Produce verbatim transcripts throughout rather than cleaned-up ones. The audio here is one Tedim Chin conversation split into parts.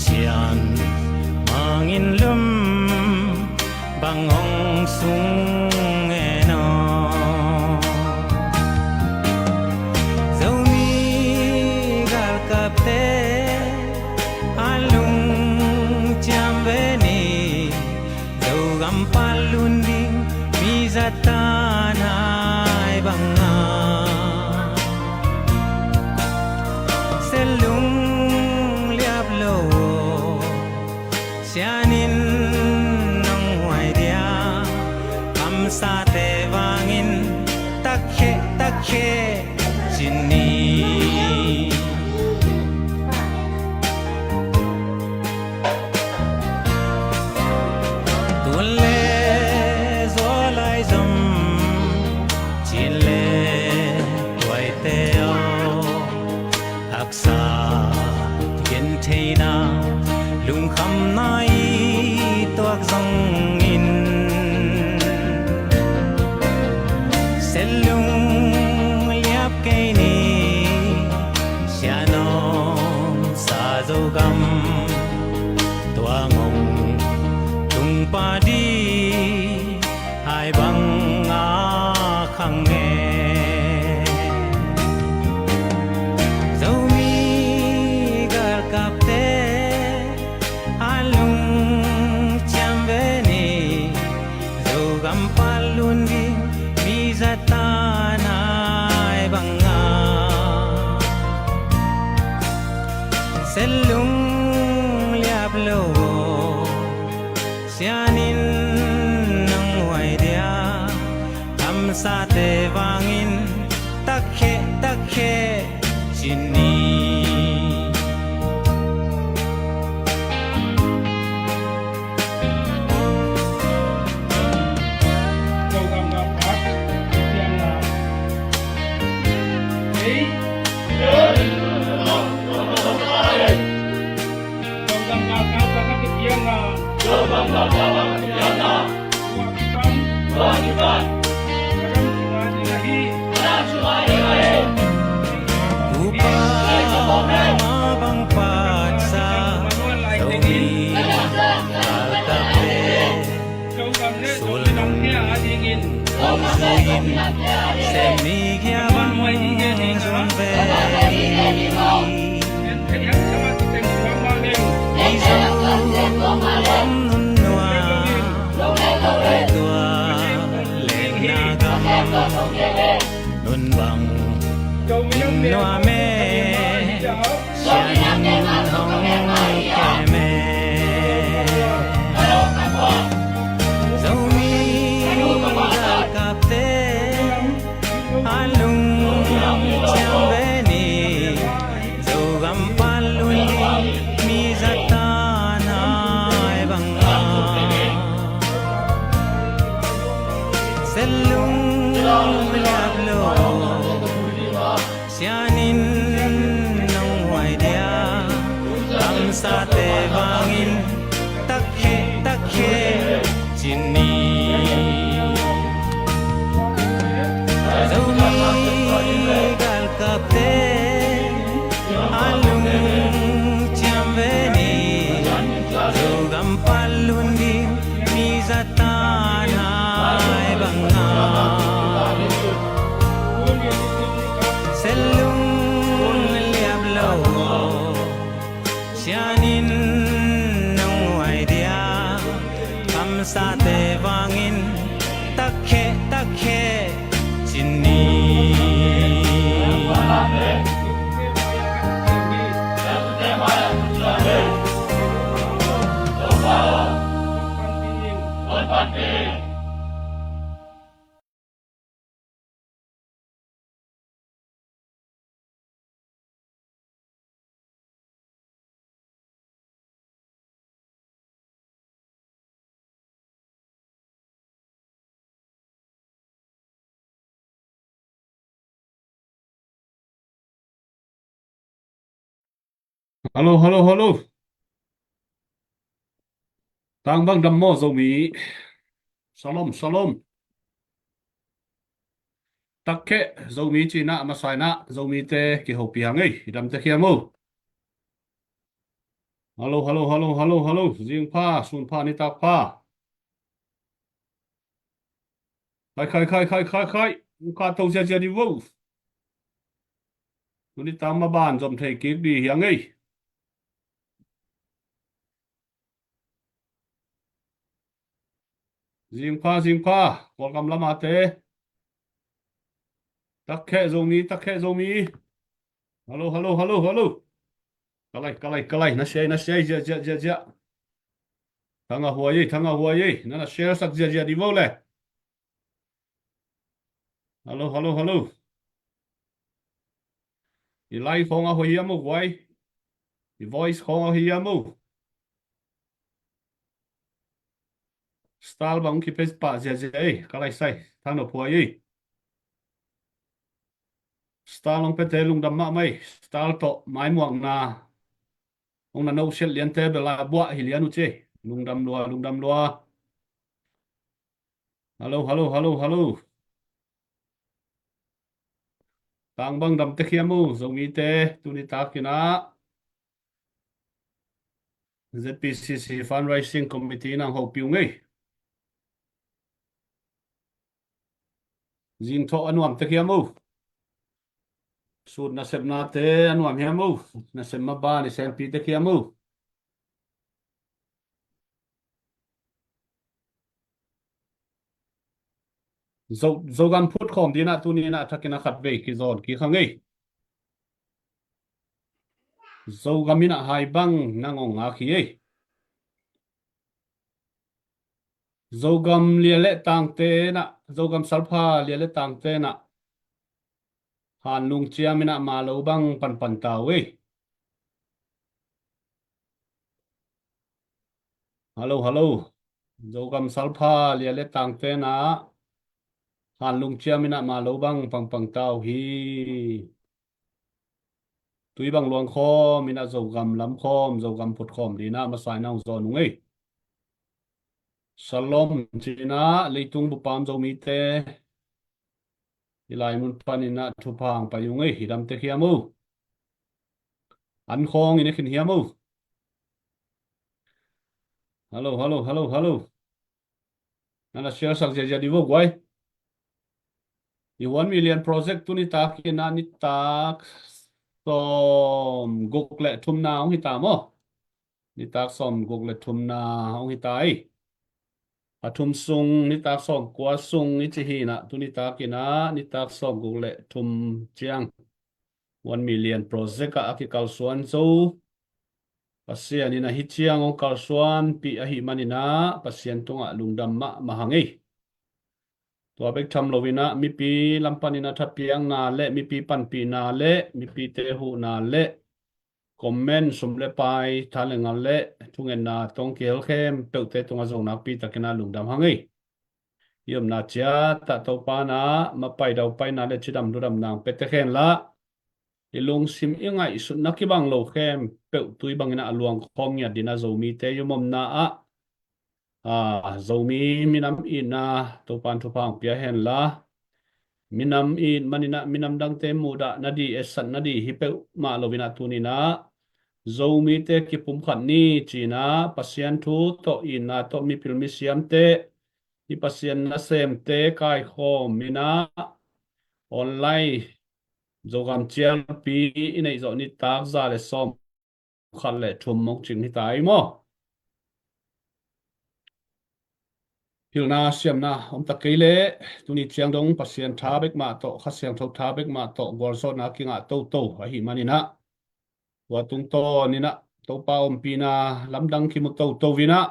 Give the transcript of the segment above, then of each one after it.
Pian mangin lum bang hong sung en aw. Zomi galkapte a lungciam ve ni, Zogam pan lun ding mi zat tan hai bang a, Sian lung liap lo aw, Sian in nong huai dia, kamsate vangin takkhe, takkhe ci ni. Tun le zaw lai zom, cin le tuaite aw, haksa gentheihna lungkhamna i tuak zongin, Sian lung liap kei ni, Sian hong sa Zogam, tua ngong tung pah ding hai bang a khang e. Zomi galkapte a lungciam ve ni, Zogam pan lun ding mi zat tan hai bang a, Sian lung liap lo aw, Sian in nong huai dia, kamsate vangin takkhe, takkhe ci ni. Tupa ma bang patsa, Zomi galkapte sulnung, sulnung sem ni, kia bang zong ve ni. Mizo om nunnuam, tua lenna gam nun bang nunnuam e, Sian in hong kem e. Zomi galkapte a lungciam ve ni, Zogam pan lun ding mi zat tan hai bang a, Sian lung liap lo aw, Sian in nong huai dia, kamsate vangin takkhe, takkhe ci ni. Zomi galkapte a lungciam ve ni, Zogam pan lun ding mi zat tan hai bang a, Sian lung liap lo aw, Sian in nong huai dia, kamsate vangin takkhe, takkhe ci ni. Hello, hello, hello. Tang bang dam maw Zomi? Shalom, shalom. Takkhe Zomi cihna masa inah Zomite kihopih hang ei, i damte khiam o. Hallo, hallo, hallo, hallo, hallo. Zing pha, sun pha, nitak pha. Khai, khai, khai, khai, khai, khai. Ung kah to ziazia di vo. Tuni tang maban zom thei kik di hi a ngei. Zing pha, zing pha. Kawlgam lamate. Takkheh Zomi, takkheh Zomi. Hallo, hallo, hallo, hallo. Ka lai, ka lai, ka lai. Na siai, na siai, zia, zia, zia, zia. Thanga huai ei, thanga huai ei. Na na share sak ziazia di vo le. Hallo, hallo, hallo. I live khong a hoih hiam uh guai? I voice khong a hoih hiam uh? Style bang kipe pah ziazia ei, ka lai sai, thang no phuai ei. Style hong pete lungdam mahmah ei, style tawh maimuakna. Hong na no siat liante bel a buah hi lian uh ci ei. Lungdam lua, lungdam lua. Hallo, hallo, hallo, hallo. Tang bang dam tek hiam uh, Zomite, tuni takin ah. Z P C C Fundraising Committee nang hopih uh ngei. Zing thawh a nuam tek hiam uh. Sut nasepnate a nuam hiam uh. Nasep maban i sempi tek hiam uh. Zo, Zogam phut khawm dina tuni na thakin a khat vei kizon kik hang ei. Zogam in a hai bang nang ong ngak hi ei. Zogam lia le tangte na, Zogam salpha lia le tangte na. Han lungciam in a ma lo bang panpan ta uh ei. Hallo, hallo. Zogam salpha lia le tangte na. Han lungciam in a ma lo bang pangpang ta uh hi. Tui bang luang khawm in a Zogam lam khawm, Zogam phut khawm dina masai nang zawn uh ngei. Shalom cina leitung bupam Zomite. I lai mun panin a thupha hang pai uh ngei, hi dam tek hiam uh. An khawng in a khin hiam uh. Hallo, hallo, hallo, hallo. Nana share sak ziazia di vo guai. I one million project tuni takin a nitak sawm guk le thumna hong hi ta maw? Nitak sawm guk le thumna hong hi ta ei. A thum sung, nitak sawm kua sung i ci hi na, tuni takin a nitak sawm guk le thum ciang one million project ah a kikalsuan zo. Pasian in a hi ciang hong kalsuanpih ahi manin a Pasian tungah lungdam mahmah hang ei. Tua bek tham loin a mipi lam panin a thapiakna le mipi panpihna le mipite huhna le comment sum le pai tha le ngal le thungetna tawh kihel khempeuhte tungah zo nakpi takin a lungdam hang ei. I omna ciat ah Topa na mapai daupaina le cidam ludam nang pia tek hen la. I lungsim i ngaihsutna kibang lo khempeuh tui bangin a luang khawm ngiat dina Zomite i om omna ah, a, Zomi minam itna Topan thupha hong pia hen la. Minam it manin a minam dangte mudah na di, etsat na di hi peuhmah loin a tunin a Zomite kipumkhat ni cina Pasian thu tawh itna tawh mipil misiamte i Pasian nasemte kaikhawm in a online Zogam cialpi i neih zawh nitak za le sawm khat le thum mong cing hi ta ei maw? Pilna siamna om tak kei leh tuni ciang dong Pasian tha bek mah tawh, Kha Siangtho tha bek mah tawh gualzawhna kingah toto ahi manin a, tua tungtawn in a Topa ompihna lamdang kimu toto in a,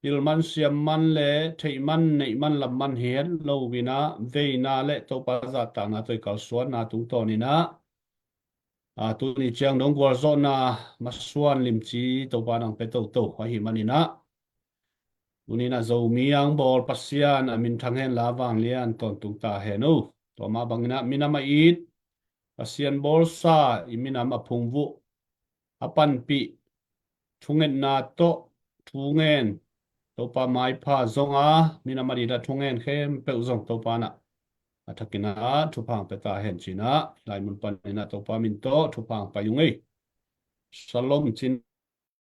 pilman siamman le theihman neihman lamman hi het lo in a, veina le Topa zahtakna tawh i kalsuanna tungtawn in a, a, tuni ciang dong gualzawhna masuan limci Topa nang pia toto ahi manin a, tuni in a Zomi ang bawl Pasian a minthang hen la, vanglian tawntung ta hen o. Tua mah bangin a minam a it Pasian bawlsa i minam a phungvuh a panpih thungetna tawh thu ngen Topa maipha zong a minam a dida thu ngen khempeuh zong Topa na a thakin a thupha hong pia ta hen cina, lai mun panin a Topa min tawh thupha hong pai ung ei. Shalom cina.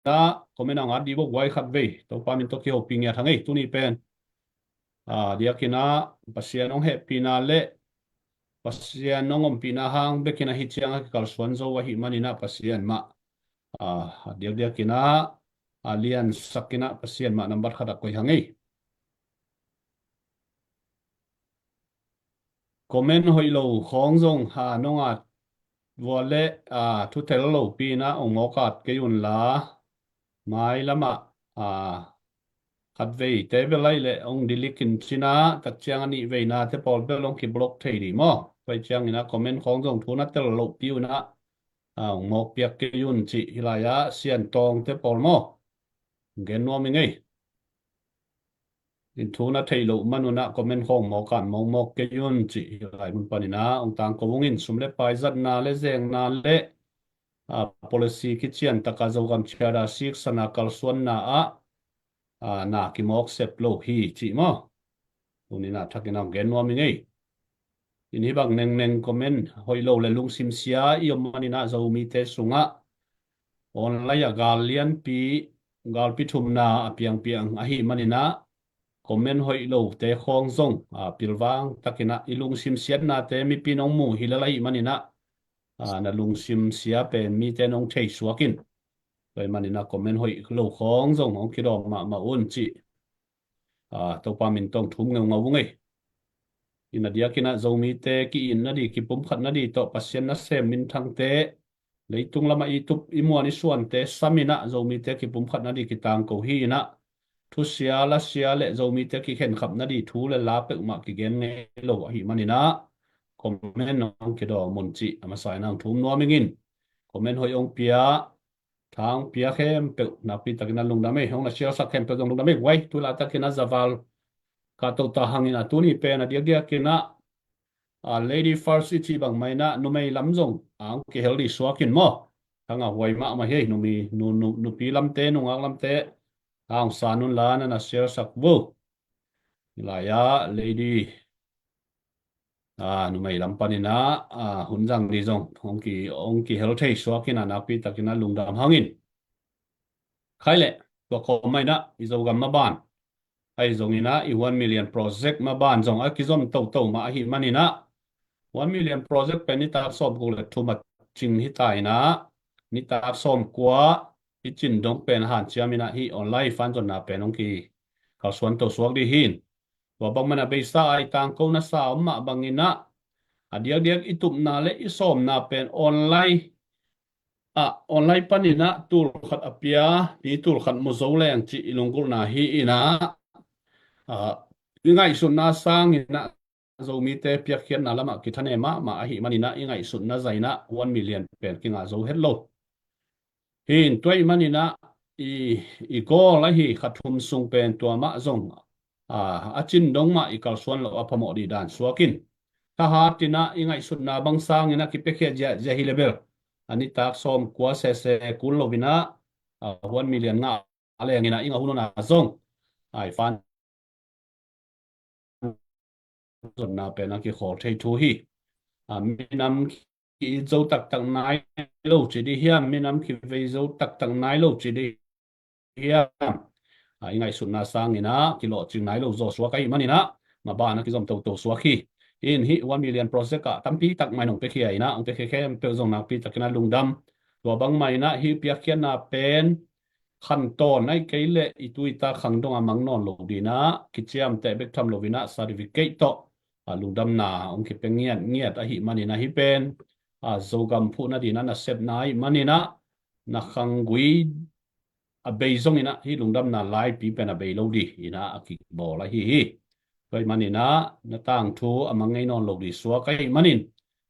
ah comment a ngat dih bawk guai khat vei. Topa min tawh kihopih ngiat hang ei, tuni pen. A diakin ah Pasian hong hehpihna le Pasian hong ompihna hang bekin ah hih ciang ah kikalsuan zo ahih manin ah Pasian mah, a diakdiakin ah, a liansakin ah Pasian mah nambat khat ah koih hang ei. Comment hoih lo khawng zong ha nong at vua le, a, thutel lopi in ah ong mawk at kei un la, mailam ah, a, khat veite bel lai le ong delete in cin ah, tak ciang a nih veina te pawl bel ong kiblock thei dih maw? Pai ciangin ah comment khawng zong thu na tel lohpi un ah, a, ong mawk piak kei un cih hih lai ah Sian Tawng te pawl maw? Gen nuam ing ei. In thu na theih loh man un ah comment khawng mawk an mawkmawk kei un cih hih lai mun panin ah ong tangko ung in. Sum le pai zatna le zengna le, a, policy kician tak a Zogam Charter Six a na kalsuanna ah, a, na kimawk sep lo hi cih maw? Tuni in ah thakin ah ong gen nuam ing ei. In hih bang nengneng comment hoih lo le lungsim sia i om manin ah Zomite sungah online ah gal lianpi, galpi thumna a piangpiang ahih manin ah comment hoih lote khawng zong, a, pilvang takin ah i lungsim siatnate mipi in ong mu hi lel ahih manin ah, a, na lungsim sia pen mite in ong thei suak in. Tua ahih manin ah comment hoih lo khawng zong ong kidawm mahmah un cih, a, Topa min tawh ong thum ngeungau ung ei. In a diakin ah Zomite ki-itna dih, kipumkhatna dih tawh Pasian nasem minthangte, leitung lamah i tup i muan i suante sam in ah Zomite kipumkhatna dih kitangko hi in ah, thusia lasia le Zomite kikhenkhapna dih thu le la peuhmah kigen ngei lo ahih manin ah comment ong kidawm un cih a masa in ah ong thum nuam ing in. Comment hoih ong pia, tha ong pia khempeuh nakpi takin ah lungdam ei. Hong na share sak khempeuh zong lungdam ei. Guai, tu laitakin ah zaval ka to ta hangin ah tuni pen a diakdiakin ah, a, lady first i cih bang mah in ah numei lam zong a ong kihel dih suak in maw? Thang a huai mahmah hi ei, numi, nu, nu, nupi lamte, nungak lamte, a ong san un la na na share sak vo. Hih lai ah lady, a, numei lam panin ah, a, hun zang dih zong ong ki, ong kihel thei suak in ah nakpi takin ah lungdam hang in. Khai leh, tua khawm mah in ah i Zogam maban, ahi zongin ah i One Million Project maban zong a kizom toto mah ahih manin ah, One Million Project pen nitak sawmguk le thum a cing hi ta in ah, nitak sawmkua i cin dong pen hanciam in ah hih online fund zonna pen ong kikalsuan to suak dih hi in. Tua bang mah in ah beisa a i tangko nasa om mah bangin ah, a diakdiak i tupna le i sawmna pen online, a, online panin ah tul khat a pia, pi tul khat mu zo leng cih i lunggulhna hi in ah, a, i ngaihsutna sangin ah Zomite piakkhiatna lamah kithanem mahmah ahih manin ah i ngaihsutna zah in ah one million pen kingah zo het lo. Hi in tua ahih manin ah i, i goal ahi kha thum sung pen tua mah zong, a, a cin dong mah i kalsuan loh a phamawh dih dan suak in. Thahat in ah i ngaihsutna bang sangin ah kipiakhia ziahziah hi le bel, a nitak sawmkua sese kul lo in ah, a, one million ngah leng in ah i ngah hun hun ah zong, a, i fund zonna pen a kikhawl thei thu hi. A, minam ki-it zo taktak nai lo ci dih hiam, minam kivei zo taktak nai lo ci dih hiam, a, i ngaihsutna sangin ah kilawhcing nai lo zaw suak ahih manin ah maban a kizom toto suak hi. In hih one million project ah tampi tak mah in ong piakhia in ah, ong piakhia khempeuh zong nakpi takin ah lungdam. Tua bang mah in ah hih piakkhiatna pen khantawn ahih kei leh i tu i ta khang dong a mang nawn lo dih in ah, kiciamteh bek tham lo in ah certificate tawh, a, lungdamna ong kipia ngiatngiat ahih manin ah hih pen, a, Zogam phuhna dih in ah nasepna ahih manin ah na khanggui a bei zongin ah hih lungdamna laipi pen a bei lo dih in ah a kibawl ahi hi. Tua ahih manin ah na tangthu a mang ngei nawn lo dih suak ahih manin,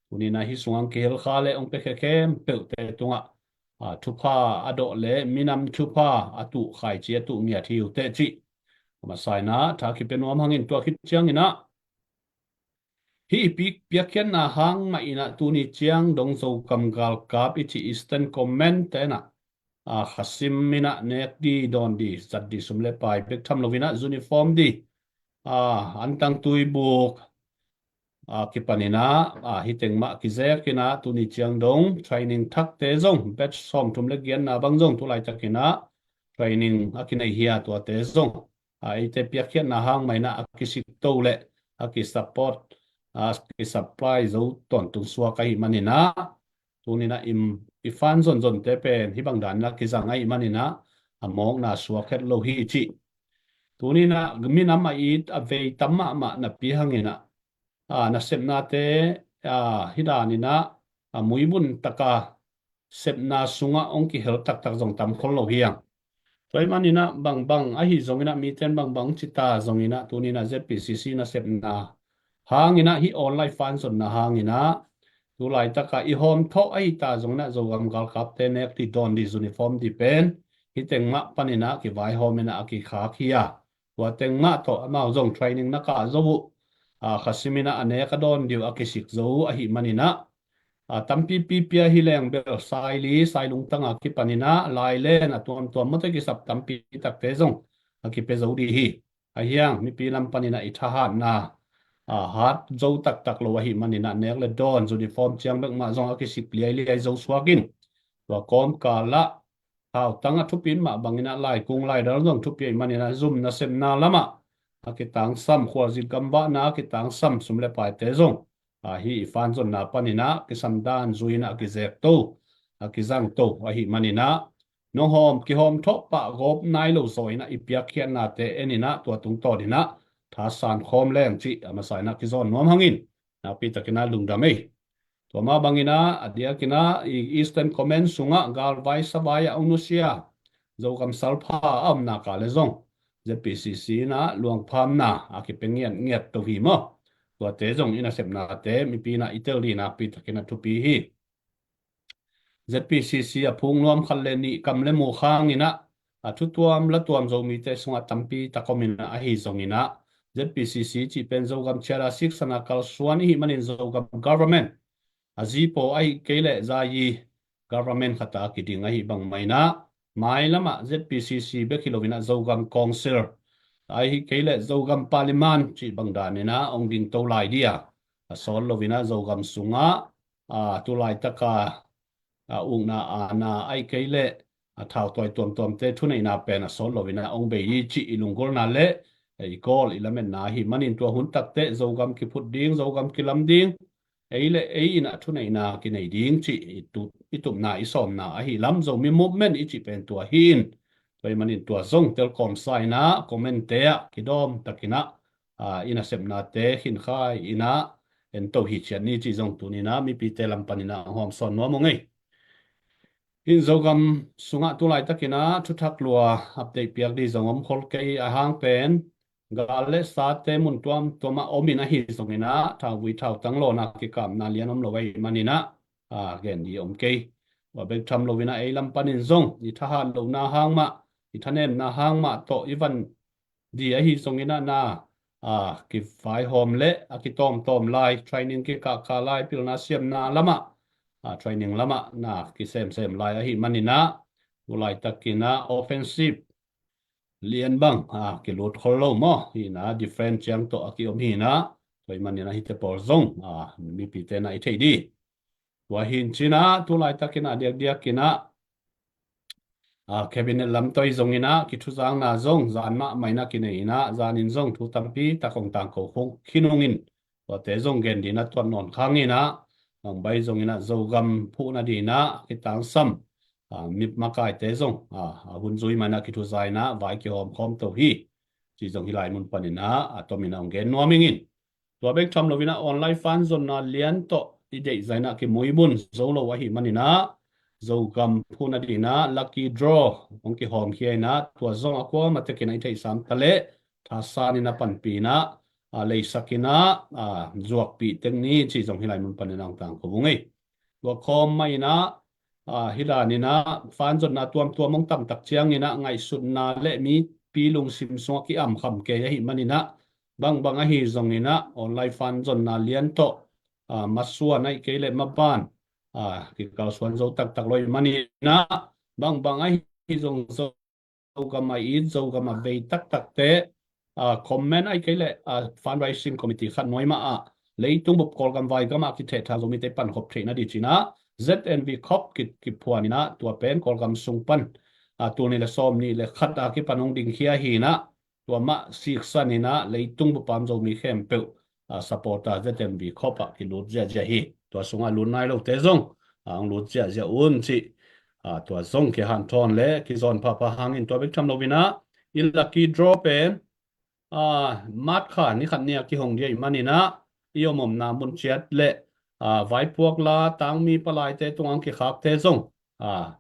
tuni in ah hih sungah ong kihel kha le ong piakhia khempeuhte tungah, a, thupha a dawh le minam thupha a tuh khaici a tuh ngiat hi uh teh cih a masa in ah tha kipia nuam hang in. Tua khit ciangin ah hih pi, piakkhiatna hang mah in ah tuni ciang dong Zogam galkap i cih Eastern Command te in ah, a, khasim in ah nek dih, dawn dih, zat dih, sum le pai bek tham lo in ah uniform dih, a, antang tuibuk, a kipaninah a hiteng mah kizekinah tuni ciang dong training thakte zong batch sawmthum le giatna bang zong tulaitakinah training a kinei hi a, tuate zong a eite piakkhiatna hang mah inah a kisik to le a kisupport a kisupply zo tawntung suak ahi maninah tuninah i fan zonzonte pen hih bang daninah kizang ahi maninah a mawkna suak het lo hi cih. Tuninah minam a it a vei tam mahmah napi hanginah a nasepnate a hih daninah a muibun taka sepna sungah hong kihel taktak zong tam khol lo hi ang. Tua ahih maninah bangbang ahi zonginah miten bangbang hong cita zonginah tuninah Z P C C nasepna hanginah hih online fan zonna hanginah tulaitaka i hawmthawh ahi ta zonginah Zogam galkapte nek dih dawn dih uniform dih pen hiteng mah paninah kivaihawm inah a kikhak hi a, tua teng mah tawh amau zong training na kah zo uh a kha siminah a nek a dawn dih uh a kisik zo uh ahi maninah a tampipi pia hi leng bel Saili, Sailungtanga kipaninah Lailen a tuamtuam mawte kisap tampi takte zong a kipia zo dih hi. Ahiang mipi lam paninah i thahatna a hat zo taktak lo ahi maninah nek le dawn uniform ciang bek mah zong a kisik liailiai zo suakin tua kawmkalah thautang a thupin mah banginah laikung laidal zong thupi ahi maninah zum nasepna lamah a kitangsam khualzin gamvahna a kitangsam sum le paite zong ahi i fan zonna paninah kisamdan zuinah a kizek to a kizang to ahi maninah nong hawm kihawm thawh pah gawp nai lo zaw inah i piakkhiatnate eninah tua tungtawninah thasan khawm leng cih a masa inah kizawn nuam hangin nakpitakinah lungdam ei. Tua mah banginah a diakinah i Eastern Command sungah galvai savai a hong nusia Zogam salpha a omna ka le zong Z P C C inah luangphamna a kipia ngiatngiat to hi maw? Tuate zong i nasepnate mipi inah i tel dih nakpitakinah thupi hi. Z P C C a phung nuam khat le nih kam le muk hanginah a thutuam latuam Zomite sungah tampi tak om inah ahi zonginah Z P C C cih pen Zogam Charter Six sana kalsuan ihi manin Zogam government a zipaw ahi kei leh zayi government khata kiding ahi bangmah inah mailamah Z P C C bek hi loinah Zogam Council ahi kei leh Zogam Parliament cih bang daninah hong ding to lai dia a sawt loinah Zogam sungah a tulaitaka a ukna ana ahi kei leh a thautuai tuamtuamte thuneihna pen a sawt loinah hong bei hi cih i lunggulhna le i kawl i lametna ahi manin tua hun takteh Zogam kiphut ding, Zogam kilam ding, ei le ei inah thuneihna kinei ding cih i tup, i tupna i sawmna ahi lam Zomi movement i cih pen tua hi in tua i manin tua zong telkawm sa inah comment-te ah kidawm takinah a i nasepnate khinkhai inah ento hi ciat ni cih zong tuninah mipite lam paninah hong hawmsawn nuam uh ngei. In Zogam sungah tulaitakinah thuthak lua update piak dih zong om khol kei a hang pen gal le sate mun tuamtuamah om in ahi zonginah thauvui thautang lawna kikapna lian om lo ahi maninah a gen dih om kei. Tua bek tham loinah ei lam panin zong i thahat lohna hang mah i thanemna hang mah tawh i van dih ahi zonginah na a kivaihawm le a kitawmtawm lai training kikahkah lai pilna siamna lamah a training lamah na kisemsem lai ahi maninah tulaitakinah offensive lian bang a kilut khol lo maw hinah different ciang tawh a kiom hinah tua i maninah hite pawl zong a mipite na i thei dih. Tua hin cinah tulaitakinah diakdiakinah a cabinet lam toi zonginah kithuzangna zong zan mahmah inah kinei inah zanin zong thu tampi tak hong tangko khong khin hongin tuate zong gen dinah tuat nawn khanginah bangbai zonginah Zogam phuhna dinah kitangsam a mipmakaite zong a hun zui mah inah kithuza inah vai kihawm khawm to hi. Ci zong hi lai mun paninah a tominah hong gen nuam ingin. Tua bek tham loinah online fan zonna lian tawh i deihzainah kimuibun zo lo ahi maninah Zogam phuhna dinah lucky draw hong kihawmkhia inah tua zong a kuamah tekinah i theihsam taleh thasanin a panpinah a leisakinah a zuakpih tek ni ci zong hi lai mun paninah hong tangko vung ei. Tua khawm mah inah a hi daninah fan zonna tuamtuam hong tamtak cianginah ngaihsutna le mipi lungsim sungah ki-am kham kei ahi maninah bangbang ahi zonginah online fan zonna lian tawh a masuan ahi kei le maban a kikalsuan zo taktak lo ahi maninah bangbang ahi zong Zogam a it Zogam a vei taktakte a comment ahi kei le a fundraising committee khat nuai mah ah leitung bup Kawlgam vai gamah kithehthang Zomite pankhop theihna ding cinah Z N V Corp ki, kiphuaninah tua pen Kawlgam sung pan a, tul nih le sawm nih le khat a kipan hong dingkhia hinah tua mah siksaninah leitung bup a om Zomi khempeuh a, supporter Z N V Corp ah kilut ziahziah hi. Tua sungah lut nai lote zong a, hong lut ziahziah un cih a, tua zong kihanthawn le kizawn phapha hangin tua bek tham loinah i lucky draw pen a, March kha ni khat ni a kihong ding ahih maninah i om omna mun ciat le a, vaipuak la tangmi palaite tungah hong kikhakte zong a,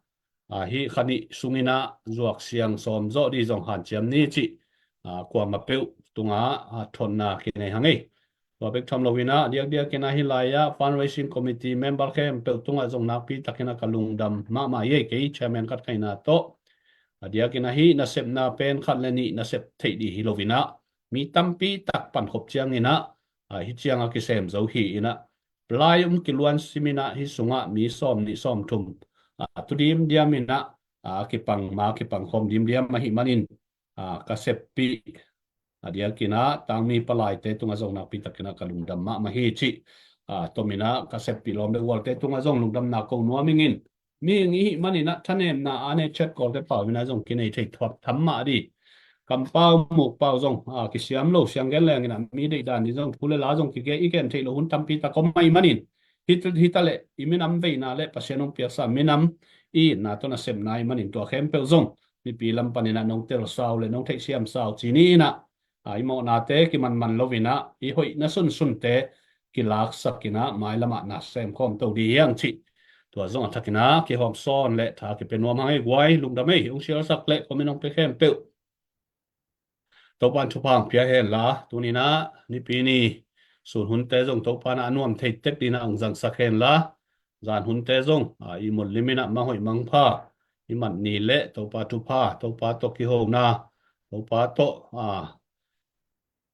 a, hih kha nih sunginah zuak siang sawm zawh ding zong hanciam ni cih a, kuamah peuh tungah a, thonna kinei hang ei. Tua bek tham loinah diakdiakinah hih lai-ah fundraising committee member khempeuh tungah zong nakpi takinah ka lungdam mahmah hi ei, kei chairman khat ka hihna tawh. A diakinah hih nasepna pen khat le nih nasep theih ding hi loinah mi tampi tak pankhop cianginah a, hih ciangah kisem zo hi inah lai um kiluan siminah hih sungah mi sawm nih sawm thum a, tu dimdiaminah a, kipang ma kipang khawm dimdiam ahih manin a, ka seppih a diakinah tangmi palaite tungah zong nakpi takinah ka lungdam mahmah hi cih a, tominah ka seppih lawm le gualte tungah zong lungdamna ko nuam ingin mihing i hih maninah thanemna a ne chet kawlte pau inah zong kinei thei thuak tham mah ding. Kampau mukpau zong a, kisiam lo siang gen lenginah mi deihdan ding zong thu le la zong kige i gen theih lo hun tampi tak om ahih manin hita, hita le i minam veina le Pasian hong piaksa minam i itna tawh nasepna ahih manin tua khempeuh zong mipi lam paninah nong telsau le nong theihsiamsau ci ni inah a, i mawhnate kimanman loinah i hoihna sunsunte kilaksakinah mailamah na semkhawm to ding hiang cih tua zong a thakinah kihawm sawn le tha kipia nuam hang ei guai, lungdam ei, hong sialsak le comment hong pia khempeuh Topan thupha hong pia henla tuninah nipi ni sun hunte zong Topan a nuam thei tek dinah hong zangsak henla zan hunte zong a, i mut liminah manghoih mangpha i mat ni le Topa thupha, Topa tawh kihona, Topa tawh a,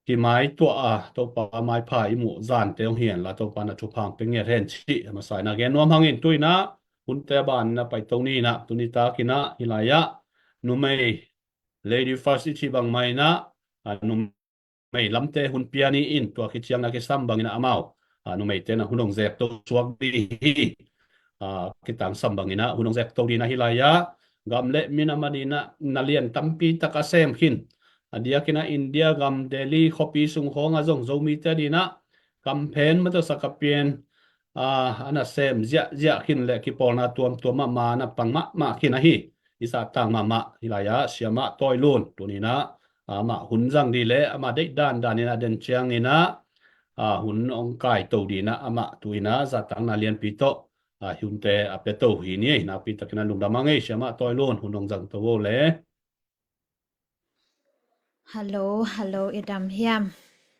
kimai tuah a, Topa maipha i muh zante hong hi henla Topa na thupha hong pia ngiat hen cih a masa inah gen nuam hangin tuinah hunte a baninah paito ninah tuni takinah hih lai-ah numei Lady First i cih bangmah inah a, numei lamte hun pia ni in tua kiciangna kisam banginah amau a, numeite na hun hong zekto suak ding hi. A, kitangsam banginah hun hong zekto dinah hih lai-ah gam le minam a dinah na lian tampi tak a sem khin a diakinah India gam Delhi khuapi sung khawngah zong Zomite a dinah kamphen mataw sakapian a, a nasem ziahziah khin le kipawlna tuamtuam mahmah na pang mahmah khin ahi. I zahtang mahmah hih lai-ah siamah Tawi Lun tuninah amah hun zang ding le amah deih dandan inah den cianginah a, hun hong kaito dinah amah tuinah zahtangna lianpi tawh a, hunte a pia to hi ni ei, nakpi takinah lungdam hang ei siamah Tawi Lun, hun hong zang to vo le. Hallo, hallo, i dam hiam?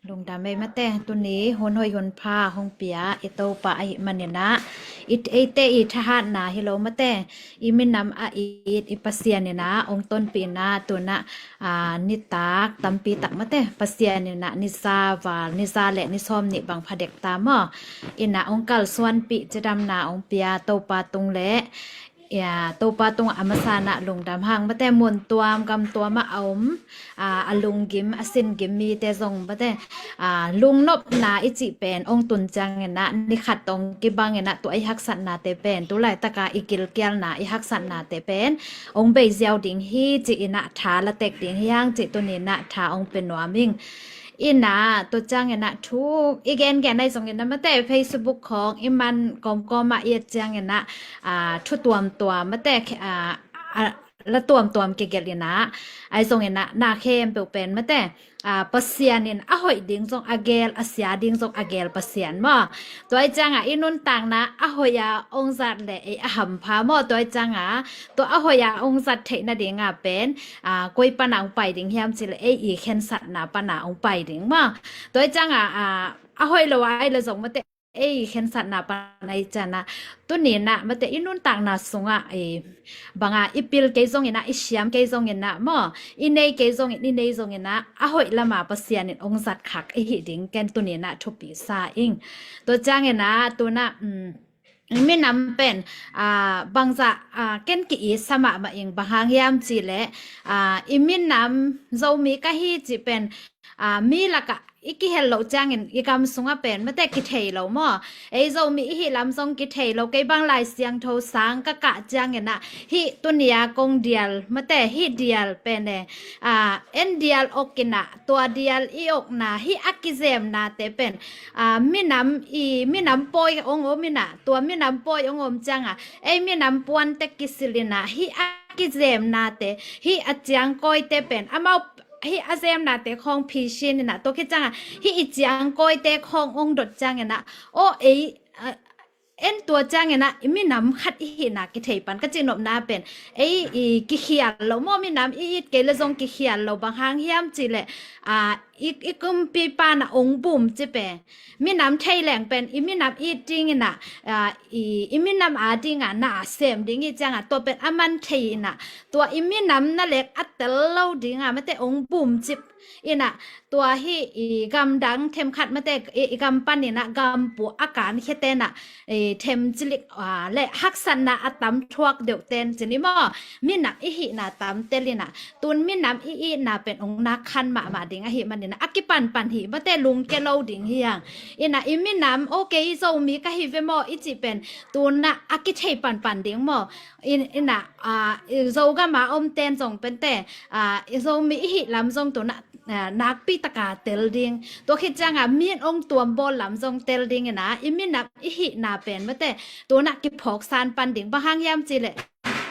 Lungdam ei mate, tuni hun hoih hun pha hong pia i Topa ahih maninah i, eite i thahatna hi lo mate, i minam a it i Pasian inah hong tonpihna tunah a, nitak tampi tak mate Pasian inah ni za val, ni za le ni sawm nih bang phadek ta maw, inah hong kalsuanpih cidamna hong pia Topa tung le ia, Topa tungah a masa inah lungdam hang mate, mun tuam gam tuam ah a om a, a lunggim a singim mite zong mate a, lungnopna i cih pen hong tun cianginah ni khat hong kibanginah tua i haksatnate pen tu laitaka i gilkialna i haksatnate pen hong bei ziau ding hi cih inah tha la tek ding hi hang cih tuninah tha hong pia nuam ing. Inah tua cianginah thu i gengen ahi zonginah mate Facebook khawng i man kawmkawmah i et cianginah a, thu tuamtuam mate a, a, la tuamtuam kigelh inah ahi zonginah na khempeuh pen mate a, Pasian in a hoih ding zong a gel, a sia ding zong a gel Pasian maw. Tua i ciangah i nuntakna a hoih a hong zat le ei a hampha maw. Tua i ciangah tua a hoih a hong zat theih nadinga pen a, koi pana hong pai ding hiam cih le ei i khensatna pana hong pai ding maw. Tua i ciangah a, a hoih lo a ei le zong mate ei khensatna pana i cianah tuninah mate i nuntakna sungah i banga i pil kei zonginah i siam kei zonginah maw, i nei kei zongin i nei zonginah a hoih lama Pasian in hong zat khak i hih ding ken tuninah thupi sa ing. Tua cianginah tunah um, i minam pen a, bangzah a, ken ki-it sa mahmah ing, bang hang hiam cih le a, i minam Zomi ka hi cih pen a, mi lakah i kihel loh ciangin i gam sungah pen mate kithei lo maw? Ei Zomi i hih lam zong kithei lo, kei bang Lai Siangtho sang ka kah ciangin ah hih tuni-a kong dial mate hih dial pen e, a, en dial ok in ah tua dial i okna hih a kizemnate pen, a, minam i minam pawi ong om in ah tua minam pawi ong om ciangah ei minam puante kisil in ah hih a kizemnate hih a ciangkawite pen amau hih a zemnate khawng phisin in ah tua khit ciangah hih i ciangkawite khawng ong dot ciangin ah aw ei, a, en tua ciangin ah i minam khat i hihna kithei pan ka cihnopna pen ei i kikhial lo maw, minam i it kei le zong kikhial lo, bang hang hiam cih leh, a, i, i kumpipa na ong bum ci pen minam thei leng pen i minam it dingin ah, a, i, i minam a dingah na sem ding i ciangah tua pen a man thei in ah tua i minam na lek a tel lo dingah mate ong bum cip in ah tua hih i gamdang themkhat mate i, i gam panin ah gam pu a kan khiate in ah i them cilik, a, le haksatna a tam thuak deuh ten cin i maw? Minam i hihna tam tel in ah tun minam i itna pen ong nak khan mahmah ding ahih manin ah a kipanpan hih mate lungke lo ding hi hang. In ah i minam ok i Zomi ka hi ve maw i cih pen tun ah a kithei panpan ding maw? In, in ah, a, i Zogam a om ten zong pente, a, i Zomi i hih lam zong tun ah, a, nakpi taka tel ding. Tua khit ciangah min ong tuam bawl lam zong tel ding in ah i minam i hihna pen mate tun ah kiphawk san pan ding, bang hang hiam cih leh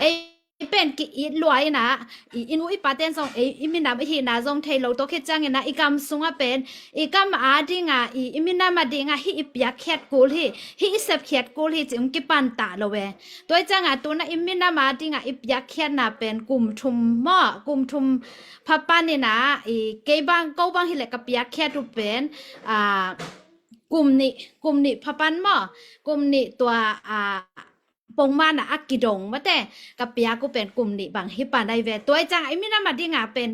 ei pen ki it lua in ah i, i nu i pa ten zong ei i minam i hihna zong thei lo, tua khit ciangin ah i gam sungah pen i gam a dingah i, i minam a dingah hih i piakkhiat kul hi, hih i sepkhiat kul hi ci ong kipan ta lo e. Tua i ciangah tun ah i minam a dingah i piakkhiatna pen kum thum maw, kum thum pha pan in ah i kei bang ko bang hi leh ka piakkhiat uh pen, a, kum nih, kum nih pha pan maw, kum nih tua, a, pongman ah a kidong mate ka piak uh pen kum nih bang hi pan ai ve. Tua i ciangah i minam a dingah pen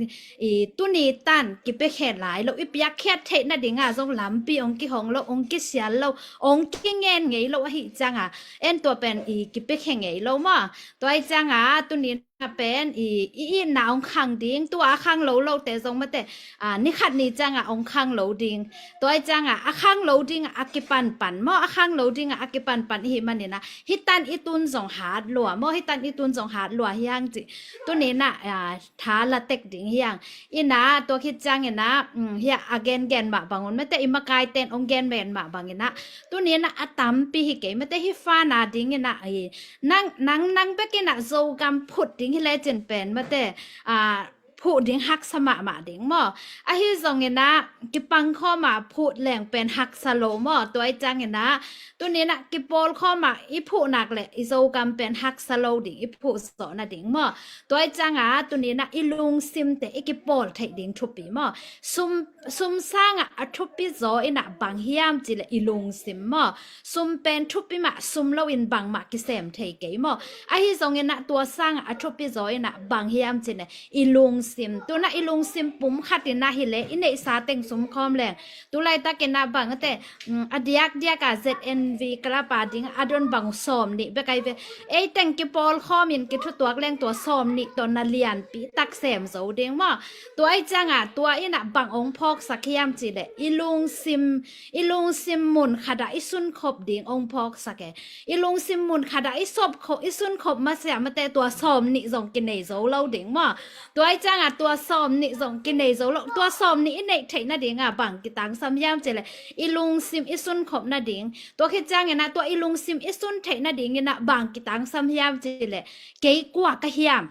i tuni tan kipia khe lai lo, i piakkhiat theih nadingah zong lampi ong kihong lo, ong kisial lo, ong kingen ngei lo ahih ciangah en tua pen i kipia khe ngei lo maw? Tua i ciangah tuni pen i, i itna ong khang ding, tua a khang lo lote zong mate, a, ni khat ni ciangah ong khang lo ding. Tua i ciangah a khang lo dingah a kipanpan maw, a khang lo dingah a kipanpan i hih manin ah hih tan i tun zong hat lua maw, hih tan i tun zong hat lua hi hang cih tuni in ah, a, tha la tek ding hi hang. In ah tua khit ciangin ah, um, hih a gengen mah bang un mate i makai ten ong gengen mah bangin ah tuni in ah a tampi hi kei mate hih fana dingin ah i nang, nang, nang bek in ah Zogam phut ding hi lecin pen mate, a, phuh ding haksa mahmah ding maw? Ahi zongin ah kipang khawm a phuh leng pen haksa lo maw? Tua i ciangin ah tuni in ah kipawl khawm a i phuh nak leh i Zogam pen haksa lo ding, i phuh zawh nading maw? Tua i ciangah tuni in ah i lungsimte i kipawl theih ding thupi maw? Sum, sum sangah a thupi zaw in ah bang hiam cih leh i lungsim maw? Sum pen thupi mah, sum lo in bangmah kisem thei kei maw? Ahi zongin ah tua sangah a thupi zaw in ah bang hiam cih leh i lungsim. Tun ah i lungsim pum khat in ah hi leh i neihsa teng sum khawm leng tu laitakin ah bang a te, um, a diakdiak a Z N V Club a ding a don bang sawm nih bek ai ve. Ei teng kipawl khawm in kithutuak leng tua sawm nih tawh na lianpi tak sem zo ding maw? Tua i ciangah tua in ah bang ong phawksak hiam cih leh i lungsim, i lungsim mun khat ah i sunkhop ding ong phawksak e. I lungsim mun khat ah i sop kho, i sunkhop masiah mate tua sawm nih zong kinei zo lo ding maw? Tua i ciangah tua sawm nih zong kinei zo lo, tua sawm nih i neih theih nadingah bang kitangsam hiam cih leh i lungsim i sunkhop nading. Tua khit ciangin ah tua i lungsim i sun theih nadingin ah bang kitangsam hiam cih leh kei kua ka hiam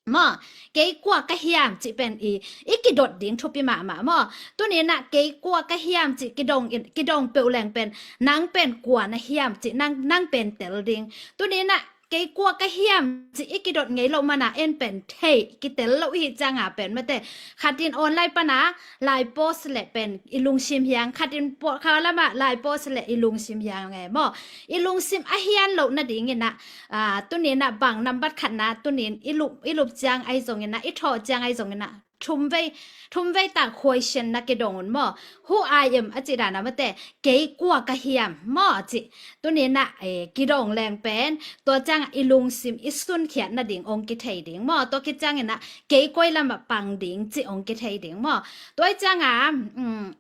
maw? Kei kua ka hiam cih pen i, i kidot ding thupi mahmah maw? Tuni in ah kei kua ka hiam cih kidong in, kidong peuh leng pen nang pen kua na hiam cih nang, nang pen tel ding. Tuni in ah kei kua ka hiam cih i kidot ngei loh man a en pen thei kitel lo i hih ciangah pen mate khat in online pan a lai post leh pen i lungsim hiang, khat in pawlkhat lam ah lai post leh i lungsim hiang e maw? I lungsim a hian loh nadingin ah, a, tuni in ah bang nambat khatna tuni in i lup, i lup ciang ai zongin ah, i thawh ciang ai zongin ah thumvei, thumvei tak khuaisianna kidong un maw. Who I am a cih dan a mate, kei kua ka hiam maw a cih. Tuni-in ah, eh, kidong leng pen, tua ciangah i lungsim i sunkhiat nading ong kithei ding maw. Tua khit ciangin ah, kei koi lamah pang ding cih ong kithei ding maw. Tua ciangah, um,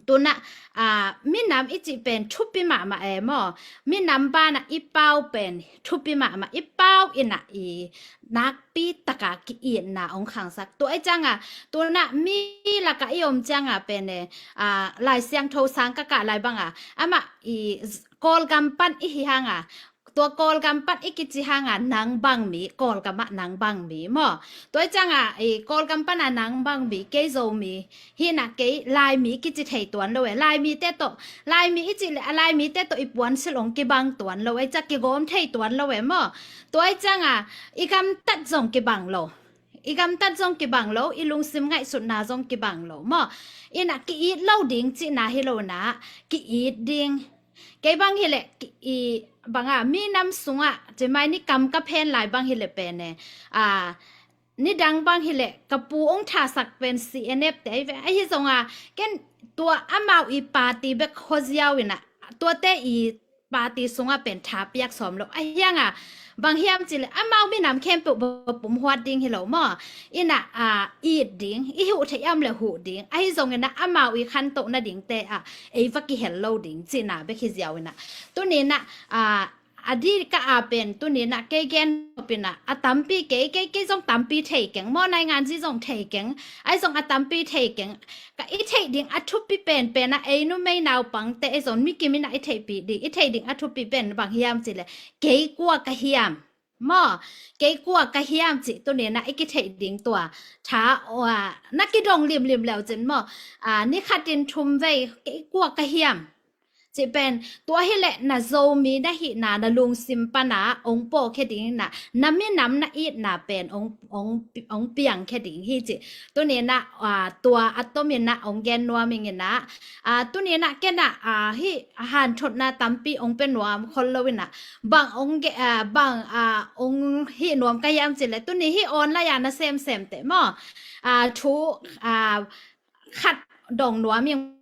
tu-in ah, ah, minam i cih pen thupi mahmah e maw. Minam banah i pau pen thupi mahmah, i pau in ah i nakpi taka ki-itna ong khangsak. Tua ciangah, tu-in ah mi lakah i om ciangah pen e, ah, Lai Siangtho sang ka kah lai bangah, amah i Kawlgam pan i hi hangah, tua Kawlgam pan i kici hangah nang bang mi, Kawlgamah nang bang mi maw. Tua ciangah, i Kawlgam panah nang bang mi, kei Zomi hi-in ah kei Laimi kici thei tuan lo e. Laimite tawh, Laimi i cih leh, a Laimite tawh i puansilh ong kibang tuan lo e, ciah kigawm thei tuan lo e maw. Tua ciangah, i gamtat zong kibang lo. I gamtat zong kibang lo, i lungsim ngaihsutna zong kibang lo maw. In ah ki-it lo ding cihna hi lo-in ah, ki-it ding. Kei bang hileh, ki-, i bangah, minam sungah, cimai ni kam ka phen lai bang hileh pen e, ah, nidang bang hileh, ka pu ong thasak pen C N F te ahi ve. Ahi zongah, ken tua amau i party bek khuaziau in ah, tuate i party sungah pen tha piak sawm lo. Ahi hangah, bang hiam cih leh, amau minam khempeuh va pumhuat ding hi lo maw. In ah, ah, it ding, i huh theih a om leh huh ding. Ahi zongin ah, amau i khantoh nadingte ah, ei va kihel lo ding, cihna bek hi ziau in ah. Tuni-in ah, ah, a di ka a pen, tuni-in ah kei gen nop in ah, a tampi kei, kei, kei zong tampi thei keng maw, naingan zi zong thei keng, ahi zong a tampi thei keng. Ka i theih ding a thupi penpen ah, ei numei naupangte, ei Zomi kim in ah i theihpih ding, i theih ding a thupi pen bang hiam cih leh, kei kua ka hiam maw, kei kua ka hiam cih tuni-in ah i kitheih ding tua tha, ah, na kidong limlim leu cin maw, ah, ni khatin thumvei, kei kua ka hiam cih pen, tua hileh na Zomi na hihna, na lungsim panah ong pawlkhia ding in ah, na minam na itna pen ong, ong, ong piangkhia ding hi cih. Tuni-in ah, ah, tua a tomin ah ong gen nuam ing in ah. Ah, tuni-in ah ken ah, ah, hih hanthotna tampi ong pia nuam khol lo in ah. Bang ong ge-, ah, bang, ah, ong hih nuam ka hiam cih leh, tuni hih online ah na semsem teh maw, ah, thu, ah, khat dong nuam ing.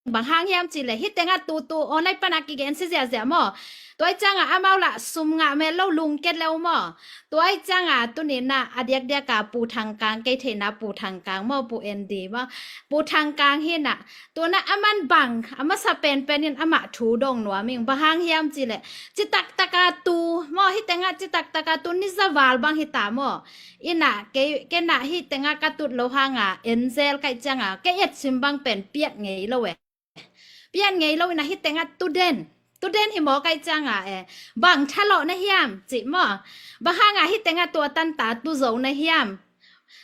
Bang hang hiam cih leh, hih tengah tutu online panah kigen si ziahziah maw. Tua ciangah amau lah sum ngah met lo, lungkia lo maw. Tua ciangah tuni-in ah a diakdiak a Pu Thang Kang, kei theihna Pu Thang Kang maw, Pu Andy maw, Pu Thang Kang hi-in ah, tu-in ah aman bang, a masa penpen in amah thu dong nuam ing. Bang hang hiam cih leh, citak taka tu maw, hih tengah citak taka tu ni za val bang hi ta maw. In ah kei, ken ah hih tengah ka tut loh hangah, en zel ka hih ciangah, kei etsim bang pen piat ngei lo e. Pian ngei lo in ah hih tengah tu den. Tu den hi maw ka hih ciangah e. Bang thalawh na hiam cih maw. Bang hangah hih tengah tua tanta tu zo na hiam.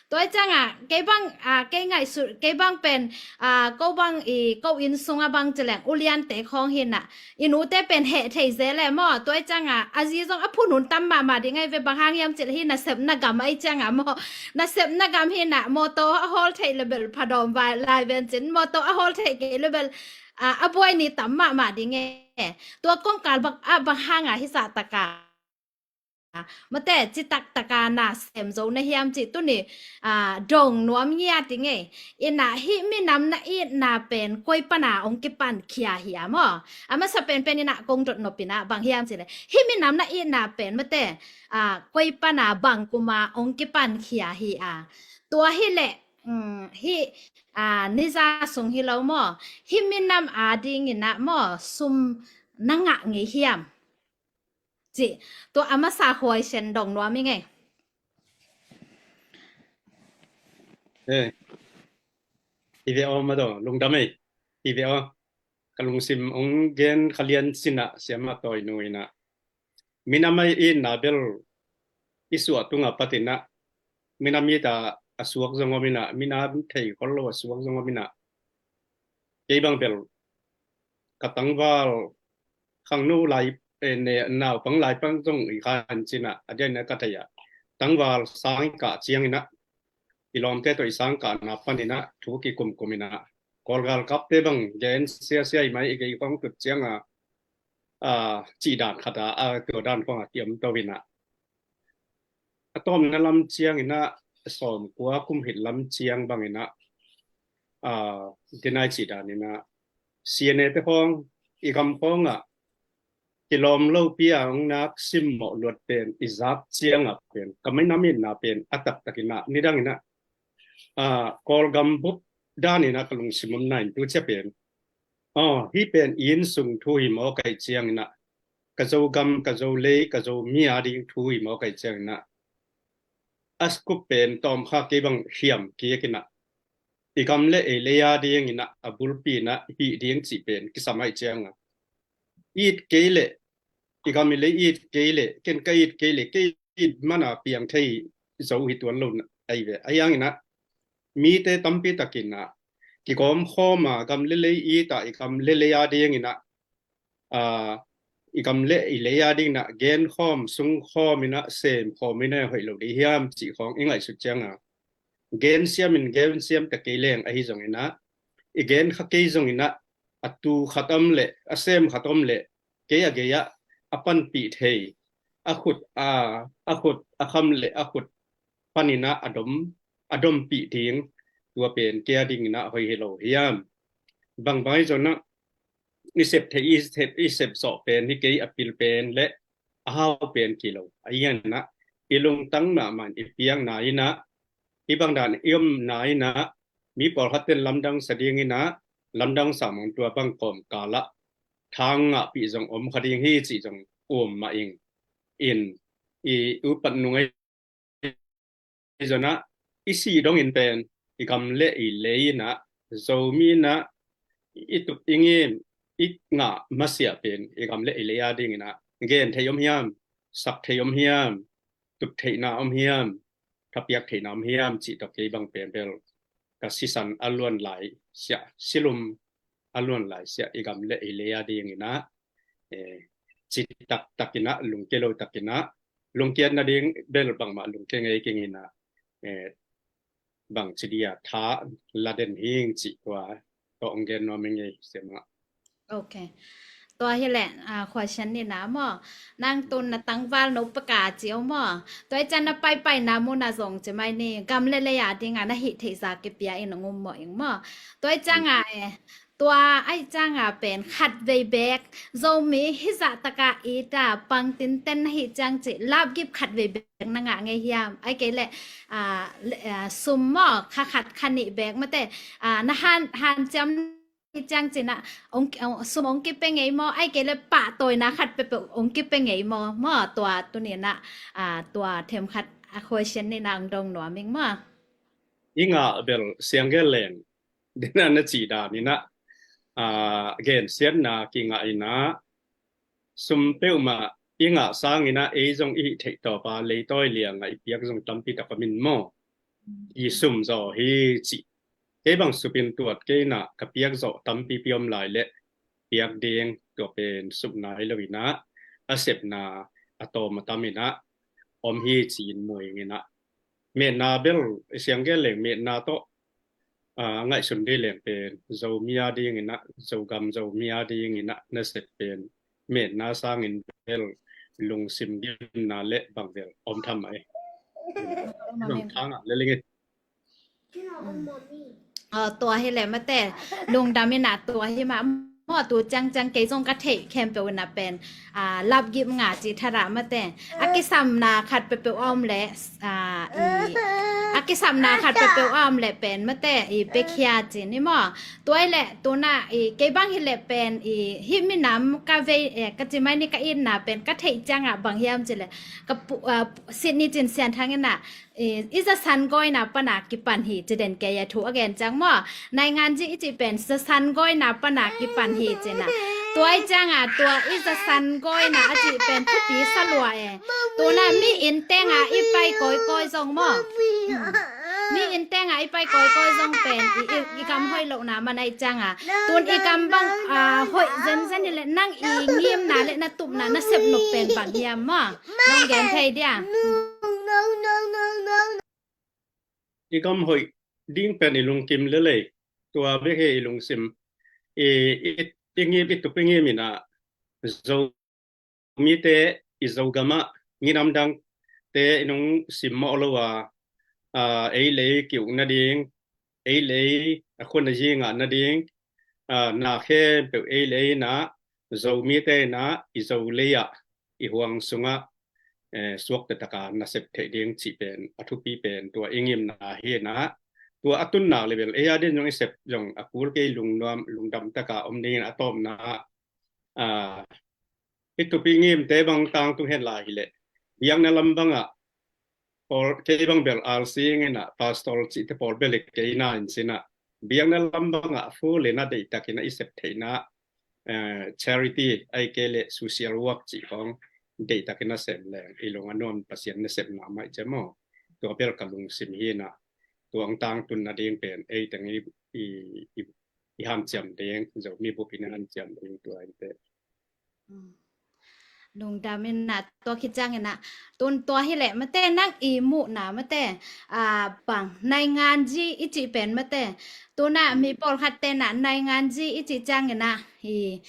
Tua ciangah kei bang, ah, kei ngaihsut, kei bang pen, ah, ko bang i, ko inn sungah bang ci leng uliante khawng hi-in ah, i nute pen heh thei zel e maw. Tua ciangah a zi zong a phun hun tam mahmah ding ahi ve, bang hang hiam cih leh hih nasepna gam ahih ciangah maw. Nasepna gam hi-in ah mawtaw a hawl theih leh bel phadawm vai lai ven cin, mawtaw a hawl theih kei leh bel, ah, a buai ni tam mahmah ding e. Tua kongkal bang, ah, bang hangah hih zah taka, mate, citak taka na sem zo na hiam cih tuni, ah, dong nuam ngiat ing e. In ah hih minam na itna pen koi pana ong kipankhia hi a maw. A masa penpen in ah kong dot nop in ah bang hiam cih leh, hih minam na itna pen mate, ah, koi pana bang kuma ong kipankhia hi a. Tua hileh, um, hih, ah, ni za sung hi lo maw, hih minam ading in ah maw, sum na ngah ngei hiam cih, tua a masa khuaisian dong nuam ing e. Eh, hi ve aw, Madaw, lungdam ei. Hi ve aw. Ka lungsim ong gen kha lian cin ah, Siama Tawi Nu in ah, minam a itna bel i suah tungah pat in ah, minam it a suak zong om in ah, minam thei khol lo a suak zong om in ah, kei bang bel ka tangval khangno lai, eh, ne, naupang lai pan zong i khan cin ah, a diakin ah ka thei ah, tangval sang i kah ciangin ah, i lawmte tawh i sang kahna panin ah thu kikumkum in ah, Kawl galkapte bang gen siasia i mai, i kei khawng tut ciangah, ah, cih dan khat ah, ah, tua dan khawngah kiom to in ah, a tawpna lam ciangin ah, sawm kua kum hih lam ciang bangin ah, aa, dinai ci danin ah, C N A te khawng, i gam khawngah kilawm lopi a hong nak simmawh luat pen i zak ciangah pen ka minam itna pen a taktakin ah, nidangin ah, aa, Kawlgam bup danin ah ka lungsim omna in tu cia pen, aw, hih pen i innsung thu hi maw ka hih ciangin ah, ka Zogam, ka Zolei, ka Zomi a ding thu hi maw ka hih ciangin ah, a kup pen tawmkha kei bang hiam kik in ah, i gam le ei lei a dingin ah a bulpi in ah hih ding cih pen kisam ahih ciangah, it kei leh, i gam i lei it kei leh, ken ka it kei leh, kei it mana piang thei zo hi tuan lo ahi ve. Ahi hangin ah mite tampi takin ah kigawm khawm a, gam le lei it a, i gam le lei a dingin ah, aa, i gam le i lei a dingin ah gen khawm, sung khawm in ah, sem khawm in ah hoih lo ding hiam cih khawng i ngaihsut ciangah, gen siamin gen siam ta kei leng ahi zongin ah, i gen kha kei zongin ah, a tu khat om leh, a sem khat om leh, kei a gei-ah a panpih thei, a khut, a, a khut a kham leh a khut panin ah a dom, a dompih ding, tua pen kei a dingin ah hoih hi lo hiam? Bangbang ahi zongin ah i sep theih, i sep, i sep zawh pen hi kei, a pil pen le a hau pen kilo. Ahi hangin ah i lungtang mahmah in i piakna in ah, hih bang dan i omna in ah, mi pawlkhat ten lamdang sa dingin ah, lamdang sa mawk, tua bang kawmkal ah thang ngahpih zong om kha ding hi cih zong um mah ing. In, i upat nung ahi zongin ah, i si dongin pen i gam le i lei in ah, Zomi in ah i tup i ngim, i ngah masiah pen i gam le i lei a dingin ah gen thei om hiam, sak thei om hiam, tup theihna om hiam, thapiak theihna om hiam cih tawh kei bang pen bel ka sisan a luan lai siah, silum a luan lai siah, i gam le i lei a dingin ah, eh, ci taktakin ah, lungkia lo takin ah, lungkiat nading bel bangmah lungkia ngei keng in ah, eh, bangci dia tha la den hing cih tua tawh hong gen nuam ing ei, Sia Manga. Ok. Tua hi leh, ah, question nihna maw. Nang tun na tangval no paka ci o maw. Tua i ciang na paipaina mun ah zong ci mai ni, gam le lei a ding a na hih theih zah kipia in hong um mawh ing maw. Tua i ciang a, eh, tua ahih ciang a pen khatvei beek, Zomi hih zah tak a it a pang tinten na hih ciang cih lapgip khatvei beek na ngah ngei hiam? Ahih kei leh, ah, le, ah, sum maw, kha khat kha nih beek mate, ah, na han, hanciam ciang cih na, ong, ong, sum ong kipia ngei maw, ahih kei leh pahtawina khat peuhpeuh ong kipia ngei maw, maw, tua tuni in ah, ah, tua themkhat, ah, question nihna ong dong nuam ing maw. I ngah bel Sianggen Leng, dena na cih danin ah, ah, gensiatna kingah in ah, sum peuhmah i ngah sangin ah ei zong i hih theih tawp a leitawi liang ah i piak zong tampi tak om in maw. I sum zaw hi cih. Kei bang supin tuat kei in ah ka piak zawh tampipi om lai leh piak ding, tua pen sup nai lo in ah, a sepna a tawm a tam in ah om hi ci-in mu ing in ah. Metna bel, Sianggen Leng, metna tawh, ah, ngaihsun ding leng pen Zomi a dingin ah, Zogam Zomi a dingin ah na sep pen metna sangin bel lungsim gimna le bang bel om tham mah e. Bang thang ah le ling e. Aw, tua hi leh mate, lungdam in ah tua hi mah maw. Tu ciangciang kei zong ka theih khempeuh in ah pen, ah, lapgip nga ci thadah mate. A kisamna khat peuhpeuh a om leh, ah, i, a kisamna khat peuhpeuh a om leh pen mate, i, pekhia ci ni maw. Tua hi leh tu in ah, i, kei bang hi leh pen, i, hih minam ka vei, eh, ka ci mai ni, ka itna pen ka theih ciang ah bang hiam cih leh, ka pu, ah, Sydney Cin Sian Thang in ah, i, i zasan gawina pan a kipan hi ci den kei a, thu a gen ciang maw. Nainganzi i cih pen zasan gawina pan a kipan hi ci in ah. Tua ahih ciang a, tua i zasan gawina a cih pen thupi sa lua e. Tu in ah mi inn teng ah i pai kawikawi zong maw. Mi inn teng ah i pai kawikawi zong pen i, i, i gam hoih lohna man ahih ciang a, tu in i gam bang, ah, hoih zenzen hi leh nang i ngimna le na tupna na sepnop pen bang hiam maw. Nong gen thei dia? I gam hoih ding pen i lungkim lel e. Tua bek hi i lungsim. I, i, i ngim, i tup i ngim in ah, Zomite, i Zogam ah, nginam dangte i nung simmawh lo a, aa, ei le ei ki-uk nading, ei le ei a khua a zi ngah nading, aa, na khempeuh ei le ei in ah, Zomite in ah i Zo lei ah, i huang sungah, eh, suakta taka nasep theih ding cih pen a thupi pen tua i ngimna hi in ah, tua a tunnak le bel ei a din zong i sep zong a kul kei, lungnuam lungdam taka om dingin a tawpna ah, ah, hih thupi ngimte bang tangtung hen lai hileh, biakna lam bangah pawl, kei bang bel R C in ah pastor cihte pawl bel hi kei na in cin ah, biakna lam bangah a full in ah deihtakin ah i sep theihna, eh, charity ahih kei leh social work cih khawng deihtakin ah sem leng i lung a nuam, Pasian nasepna mah i cih maw. Tua bel ka lungsim hi in ah, tua ang tangtun nading pen ei teng i, i, i, i hanciam ding, Zomi bup in i hanciam ding tua hi teh. Lungdam in ah, tua khit ciangin ah, tun tua hileh mate, nang i muhna mate, aa, bang nainganzi i cih pen mate, tun ah mi pawlkhatte in ah nainganzi i cih ciangin ah, i,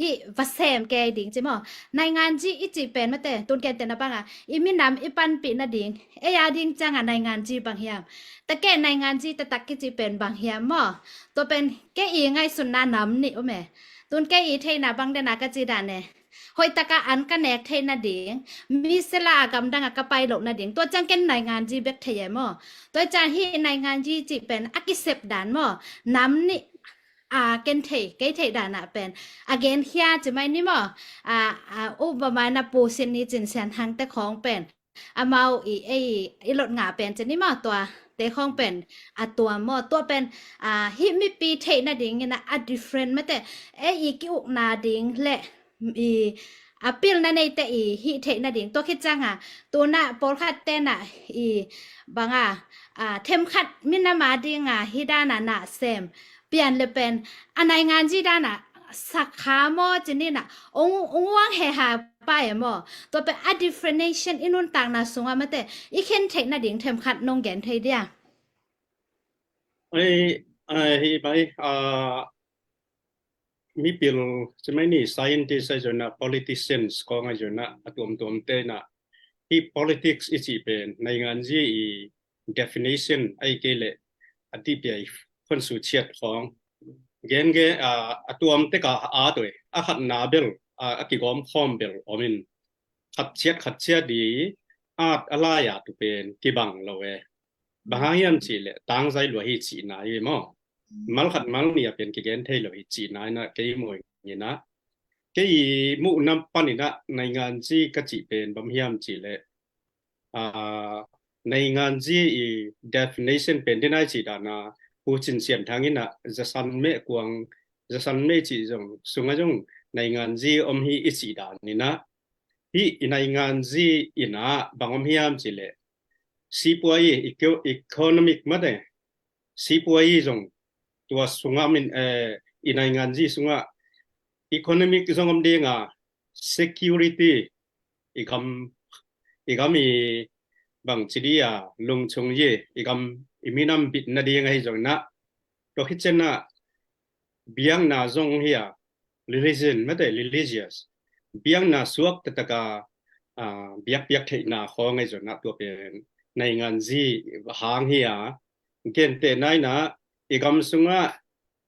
hih va sem kei ding ci maw. Nainganzi i cih pen mate, tun ken tena bangah i minam i panpih nading, ei a ding ciangah nainganzi bang hiam? Takeh nainganzi taktak kici pen bang hiam maw? Tua pen kei i ngaihsutna nam nih om e. Tun kei i theihna bang dena ka ci dan e, hoih taka an ka nek theih nading, mi sela a gamdang a ka pai loh nading, tua ciang ken nainganzi bek thei e maw? Tua ciang hih nainganzi cih pen a kisep dan maw, nam nih, a, ken thei, kei theih dan ah pen a genkhia ci mai ni maw. A, a, u ba mai na pu sin ni cin sian hang te khawng pen amau i, ei, i lot ngah pen ci ni maw, tua te khawng pen a tuam maw, tua pen, a, hih mipi theih nading in ah a different mate, ei i ki-ukna ding le i a pilna neite i hih theih nading, tua khit ciangah tun ah pawlkhatte in ah i bangah, a, themkhat minam a ding a hih dan a na sem pian le pen a nainganzi dan a sakha maw ci ni in ah, ong, ong uang he ha pai e maw. Tua pen a definition i nuntakna sungah mate i khen theih nading themkhat nong gen thei dia? Ei, ei, hi mai, a, mipil ci mai ni, scientist ahi zongin ah, politicians khawng ahi zongin ah, a tuamtuamte in ah, hih politics i cih pen nainganzi i definition ahih kei leh a dih piai khonsu ciat khawng gen gen, a, a tuam tek a a toi, a khatna bel, a, a kigawm khawm bel om in, khat ciat khat ciat i at a lai a tu pen kibang lo e. Bang hang hiam cih leh tangzai lua hi cihna hi maw. Mal khat mal nih a pen kigen thei lo hi cihna in ah kei muh in ah, kei i muhna panin ah nainganzi ka cih pen bang hiam cih leh, a, nainganzi i definition pen ding a i cih dan a, Pu Cin Sian Thang in ah zasan meh kuang, zasan meh cih zong sungah zong nainganzi om hi i cih dan in ah, hih i nainganzi in ah bang om hiam cih leh, sipuai i, eco-, economic mate, sipuai i zong tua sungah min, eh, i nainganzi sungah economic zong om ding a, security, i gam, i gam i bang ci di a, lungchung i, i gam i minam bit nading ahi zongin ah, tua khit ciangin ah biakna zong hi a, religion mate, religious, biakna suak taktak a, a, biakpiak theihna khawng ahi zongin ah tua pen nainganzi hang hi a, gentehna in ah i gam sungah,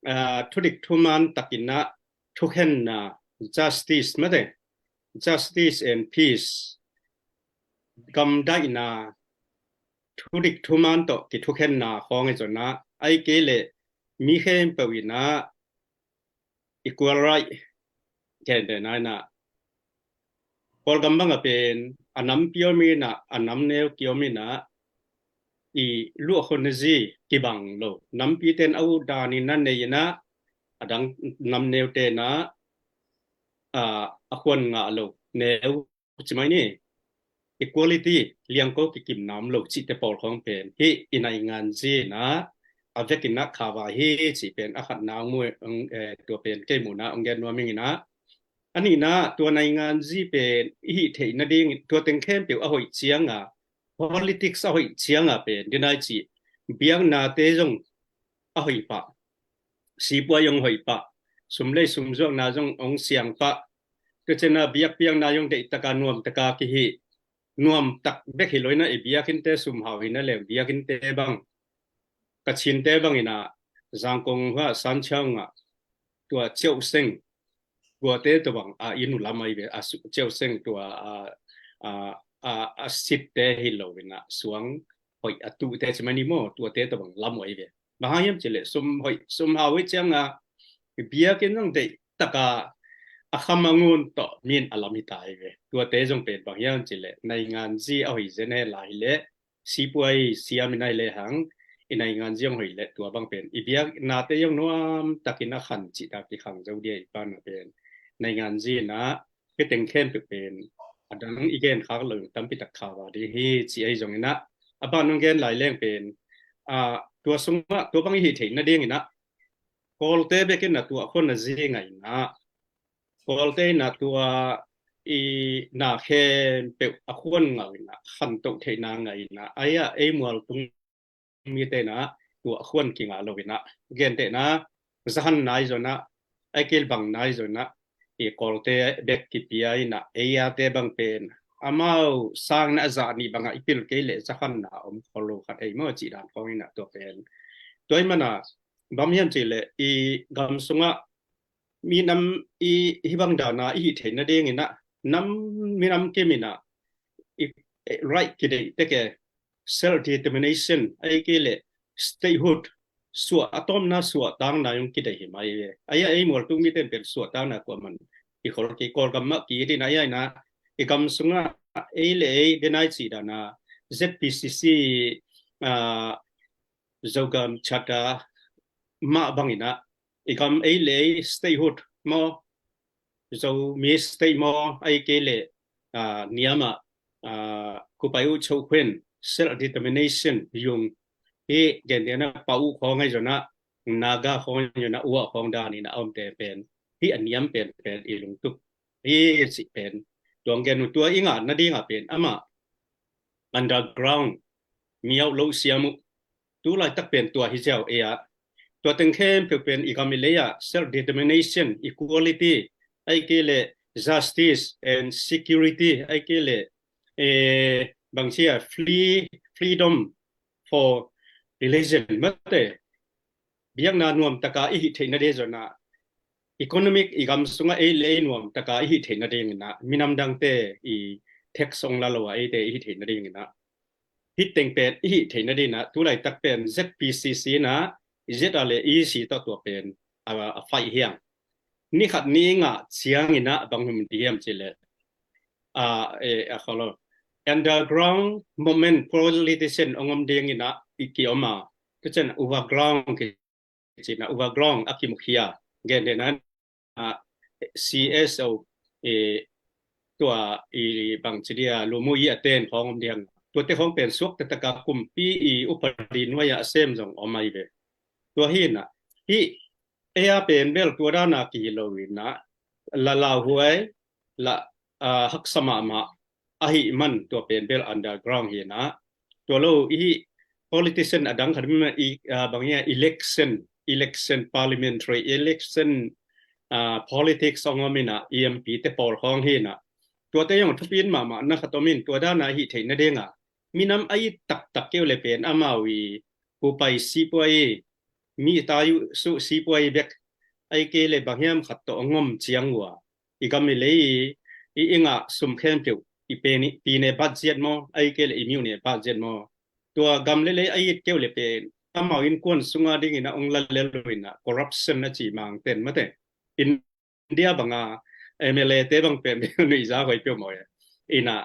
a, thudik thuman takin ah thukhenna, justice mate, justice and peace, gamdaihna, thudik thuman tawh kithukhenna khawng ahi zongin ah, ahih kei leh mi khempeuh in ah equal right, gentehna in ah, Kawlgam bang a pen a nampi om in ah, a namneu ki-om in ah, i luah khun a zi kibang lo. Nampite in a ut danin a nei in ah, a dang namneute in ah, a, a khuan ngah lo. Neu ci mai ni, equality, liangko kikimna om lo cihte pawl khawng pen hih i nainganzi in ah a vekin ah khavai hi cih pen a khatna ong mu, ong, eh, tua pen kei muhna ong gen nuam ing in ah, a nihna tua nainganzi pen i hih theih nading tua teng khempeuh a hoih ciang a, politics a hoih ciang a pen ding a i cih, biaknate zong a hoih pah, sipuai ong hoih pah, sum lei sumzuakna zong ong siang pah, tua ciang a biakpiakna zong deih taka nuam taka kihih, nuamtak bek hi lo inah i biakinnte sumhau hi na leng biakinnte bang, Kachinte bang inah Zangkong hua Sanchau ngah tua Ceuhseng tuate tawh bang a inn uh lam ahi ve, a Ceuhseng tua a sitte hi lo inah suang hoih a tuhte ci mani maw, tuate tawh bang lam uh ahi ve. Bang hang hiam cileh sum hoih sum hau hi cianga biakinn zong deih taka a kham a ngun tawh min a lam hi ta ahi ve. Tuate zong pen bang hiam cileh nainganzi a hoih zen he lai hileh sipuai siam i nai lehang i naingan ziang hoih leh tua bang pen i biak nate ziang nuam takin a khan cih tak i khang zo dia i pan a pen naingan zi inah kei teng khempeuh pen a dang i gen khak lo tampi tak kha va ding hi ci ahi zong inah a ban nong gen lai leng pen a tua sungah tua bang i hih theih nading inah Kawlte bekin a tua khuan a zi ngai inah Kawlte inah tua i na khempeuh a khuan ngau inah khantoh theihna ngai inah aia ei mualtung mite inah tua khuan kinga lo inah gentehna zahan nai zonah aikil bang nai zonah i Kawlte bek kipia inah ei ate bang pen amau sang inah zah nih bangah i pil kei leh zahan na om khol lo khat hei maw cih dan khawng inah tua pen tua i mana bang hiam cih leh i gam sungah minam i hibang dana i hih theih nading inah nam minam kim inah i right kideih teke self determination ai kei leh statehood suah a tawmna suah tangna yung kideih hi mai ve. Aia ei mualtung miten pen suah tangna kuaman i khol kei Kawlgam mah ki din aia inah i gam sungah ei le ei denai cih dana Z P C C Zogam Charter mah bang inah i gam ei le ei statehood maw Zomi state maw ai kei leh niamah kupai uh chokhuen self determination yung hi gentehna pa uh khawng ai zonah Naga khawng zonah uah khawng dan inah a omte pen hi a niam pen pen i lungtup hi cih pen tuang gen uh tua i ngah nadingah pen amah underground mi auh lo siam uh tu laitak pen tua hi ziau ei ah tua teng khempeuh pen i gam i lei ah self determination, equality ai kei leh justice and security ai kei leh bangcia free freedom for religion mate biakna nuam taka i hih theih nading zonah economic i gam sungah ei le ei nuam taka i hih theih nading inah minam dangte i tax ong la lo a eite i hih theih nading inah hih teng pen i hih theih nading inah tu laitak pen Z P C C inah Z a le E C tawh tua pen a faih hiang ni khat ni ngah ciang inah bang hum ti hiam cih leh a kholo underground movement politician ong om ding inah i ki om a tu cen overground ki cina overground a kimukhia gentehna C S O tua i bang ci dia lumu i a ten khawng om diang tuate khawng pen suak tataka kumpi i upadi nuai a sem zong om ai ve. Tua hi inah hi ei a pen bel tua dana kihi lo inah la lauhuai la haksa mahmah ahi man tua pen bel underground hi inah tua lo i politician a dang khat i bang ia election election parliamentary election politics ong om inah E M P te pawl khawng hi inah tuate zong thupi in mahmah na khat om in tua dana hih theih nadinga minam a it taktak keu le pen amau i kupai sipuai mi tayu su sipuai bek ai kei le bang hiam khat tawh ong om ciang ua i gam i lei i i ngah sum khempeuh i pine bat ziat maw ai kei le i miu ne bat ziat maw tua gam le lei a it keu le pen amau innkuan sunga ding inah ong la lel lo inah corruption a ci mang ten mate India banga M L A te bang pen nuihza hoi peuh maw inah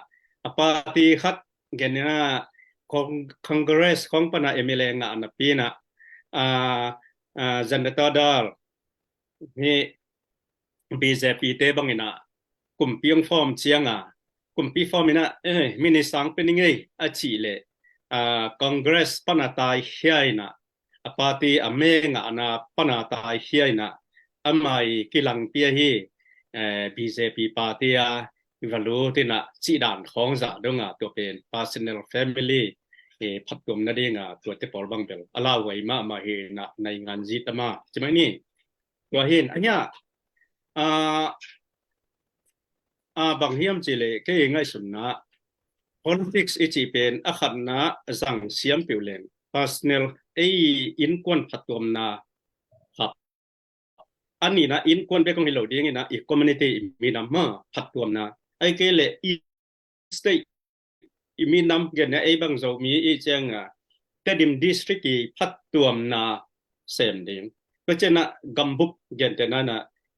a party khat gen inah Congress khawng pana M L A ngah napi inah Janata Dal hi B J P te bang inah kumpi ong form cianga kumpi form inah eh, minister ong pe ning ei a cih leh Congress pana tai hia inah a party a me ngahna pana tai hia inah amai kilangpi ahi B J P party a valut inah cih dan khawng zah donga tua pen personal family phattuam nadinga tuate pawl bang bel a lauhuai mahmah hi inah naingan zi tama ci mai ni. Tua hin a hia a bang hiam cih leh kei ngaihsutna Politics i cih pen a khatna zang siam peuh leng personal, ei innkuan phattuamna khat. A nihna innkuan bek hong hi lo ding ina i community, i minam mah phattuamna. Ahih kei leh i state, i minam, gen ina ei bang Zomi i ciang a Tedim district i phattuamna sem ding. Tua ciang a gambup gentehna ina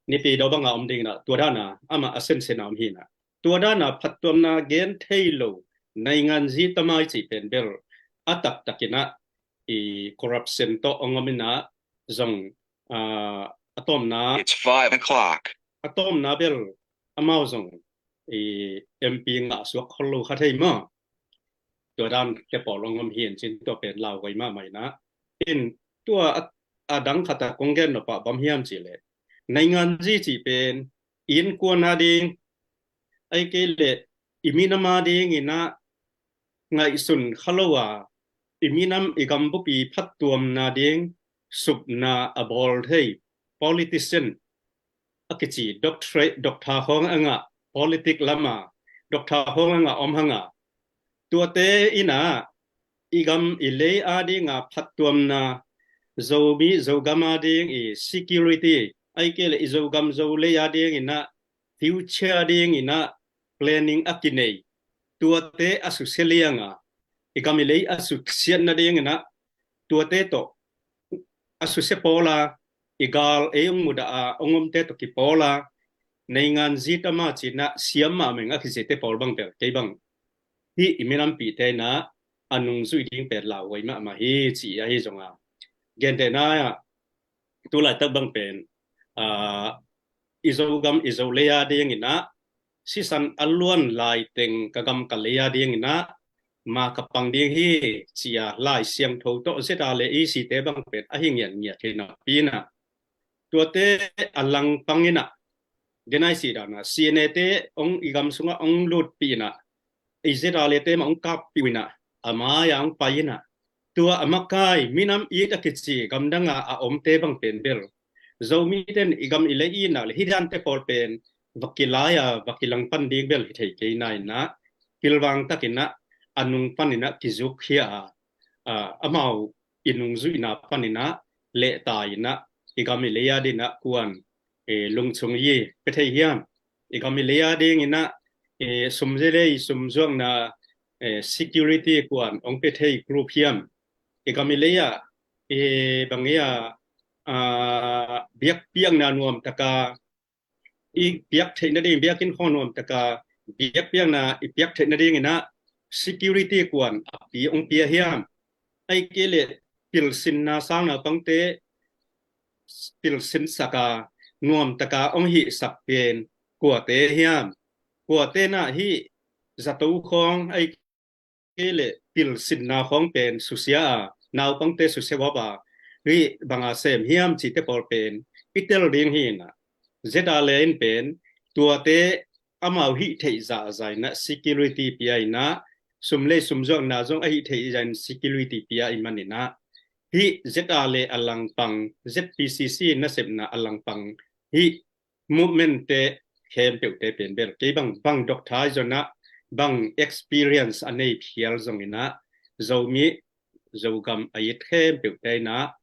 Naypyidaw bang a om ding ina tua dan a amah a sensen a om hi ina. Tua dan a phattuamna gen thei lo naingan zi tama i cih pen bel a taktak ina i corruption tawh hong om ina zong, ah, a tawmna, It's five o'clock. A tawmna bel amau zong i M P ngah suak khol lo kha thei maw. Tua dan te pawl hong om hi in cin tua pen lauhuai mahmah ina. In tua a, a dang khat a kong gen nop a bang hiam cih leh naingan zi cih pen innkuan a ding, ahih kei leh i minam a ding ina ngaihsun kha lo a, i minam i gambup i phattuamna ding supna a bawl thei politician a kici doctorate, doctor khawng a ngah, politic lam a doctor khawng a ngah om hang a, tuate ina i gam i lei a ding a phattuamna, Zomi Zogam a ding i security, ahih kei leh i Zogam Zolei a ding ina future a ding ina planning a kinei, tuate a susia liang a, i gam i lei a suksiatna ding ina tuate tawh a susia pawl a, i gal ei hong mudah a hong omte tawh kipawl a, naingan zi tama cih ina siam mahmah ing a kizite pawl bang bel kei bang hih i minampihte ina a nungzui ding pen lauhuai mahmah hi ci ahi zong a. Gentehna ah tu laitak bang pen, ah, i Zogam i Zolei a ding ina sisan a luan laiteng ka gam ka lei a ding ina ma ka pang ding hi ci a Lai Siangtho tawh Z R le E C te bang pen a hi ngiatngiat hi napi ina. Tuate a langpang ina, gen ai si dan a C N A te hong i gam sungah hong lutpih ina, i Z R le te mah hong kappih uh ina, a mai a hong pai ina, tua a makai minam it a kici gamdang a a omte bang pen bel Zomi ten i gam i lei it nak leh hih dante pawl pen va kilai a va kilangpan ding bel hi thei kei na ina, pilvang tak ina a nung pan ina kizuk khia a, a, amau i nungzuihna pan ina lehtai ina i gam i lei a ding ina kuan, eh, lungchung i pia thei hiam? I gam i lei a ding ina, eh, sum ze lei sum zuakna, eh, security kuan hong pia thei group hiam? I gam i lei ah, eh, bang i a, ah, biakpiakna nuam tak a i piak theih nading, biakinn khawng nuam tak a biakpiakna i piak theih nading ina security kuan a pi hong pia hiam? Ahih kei leh pilsinna sang naupangte pilsinsak a nuam tak a hong hihsak pen kuate hiam? Kuate na hih zato khawng ahih kei leh pilsinna khawng pen susia a, naupangte susia vop a, hih bang a sem hiam cihte pawl pen i tel ding hi ina. Z R le in pen tuate amau hih theih zahzah ina security pia ina, sum lei sum zuakna zong a hih theih zah in security pia i man ina, hih Z R le a langpang, Z P C C nasepna a langpang hih movement te khempeuhte pen bel kei bang, bang doctor zong ina, bang experience a nei phial zong ina, Zomi Zogam a it khempeuhte ina,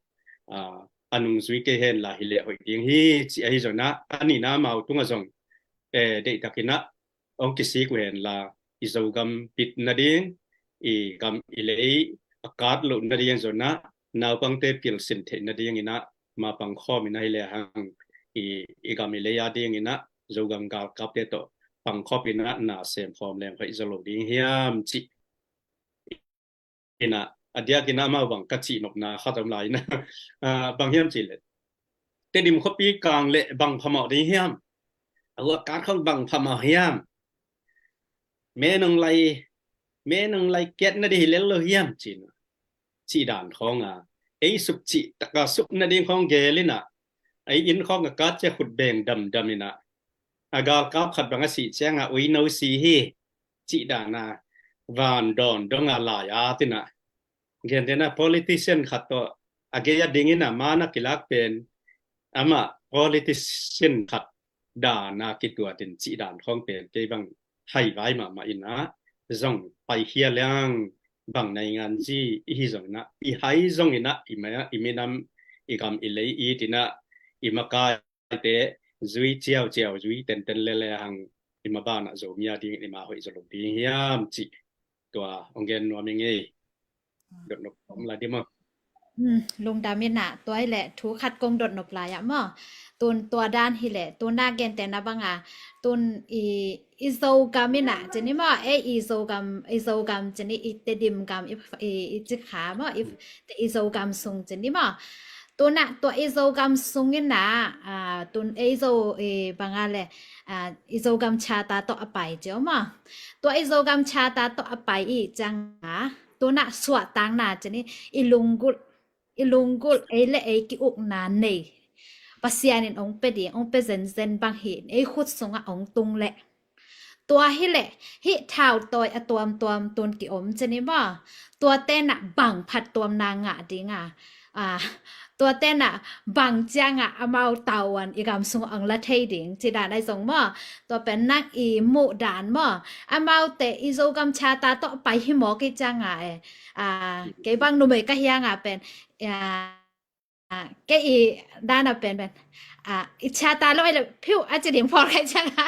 ah, a nungzui kei hen la hi leh hoih ding hi ci ahi zong ina, a nihna amau tungah zong, eh, deihtak ina hong kisik uh hen la, i Zogam bit nading, i gam i lei a kat loh nading zong ina, naupangte pilsin theih nading ina ma pangkhawm ina hi lehang, i, i gam i lei a ding ina Zogam galkapte tawh pangkhawm ina na sem khawm leng hoih zaw lo ding hiam cih ina, a diak ina amau bang ka cih nopna khat om lai ina, ah, bang hiam cih leh Tedim khuapi kang leh bang phamawh ding hiam? A hua kat khawng bang phamawh hiam? Me nong lai, me nong lai kiat nading hi lel lo hiam ci ina, cih dan khawng a, ei suk cih tak a suk nading khawng gel ina, ei inn khawng a kat ciang khut beng damdam ina, a galkap khat bang a sih ciang a uino si hi cih dan a, van dawn dong a lai a tina, gentehna politician khat tawh a gei a ding ina man a kilak pen amah politician khat dan a kituat in cih dan khawng pen kei bang haivai mahmah ina, zong paikhia liang bang nainganzi i hi zong inah, i hai zong inah, i ma-, i minam, i gam, i lei i tinah, i makaite zui ciauciau, zui tenten lele hang i mabanah Zomia ding i ma hoih zo lo ding hiam cih tua ong gen nuam ing ei. Dotnop om lai dia maw? Hmm, lungdam inah, tua hileh thu khat kong dotnop lai ah maw. Tun tua dan hileh, tun na gentehna banga, tun i, i Zogam inah, cini maw, ei i Zogam, i Zogam cini, i Tedim gam, i, i, i cikha maw, i, i Zogam sung cini maw. Tun ah, tua i Zogam sung inah, ah, tun ei Zo, i banga le, ah, i Zogam Charter tawh a pai cio maw. Tua i Zogam Charter tawh a pai i cianga, tun ah suahtakna cini, i lunggulh, i lunggulh, ei le ei ki-ukna nei Pasian in ong pe ding, ong pe zenzen bang hi, ei khut sungah ong tung leh. Tua hileh, hih thautawi a tuamtuam tun ki-om cini maw. Tua tenah bang phattuamna ngah dinga. Ah, tua tenah bang cianga amau tauan i gam sungah ong la thei ding, ci dan ai zong maw. Tua pen nang i muh dan maw. Amaute i Zogam Charter tawh pai hi mawk i cianga e. Ah, kei bang numei ka hianga pen. Ah, kei i dana pen pen. Ah, i Charter lo ai le phiu a ci ding phawk ai cianga.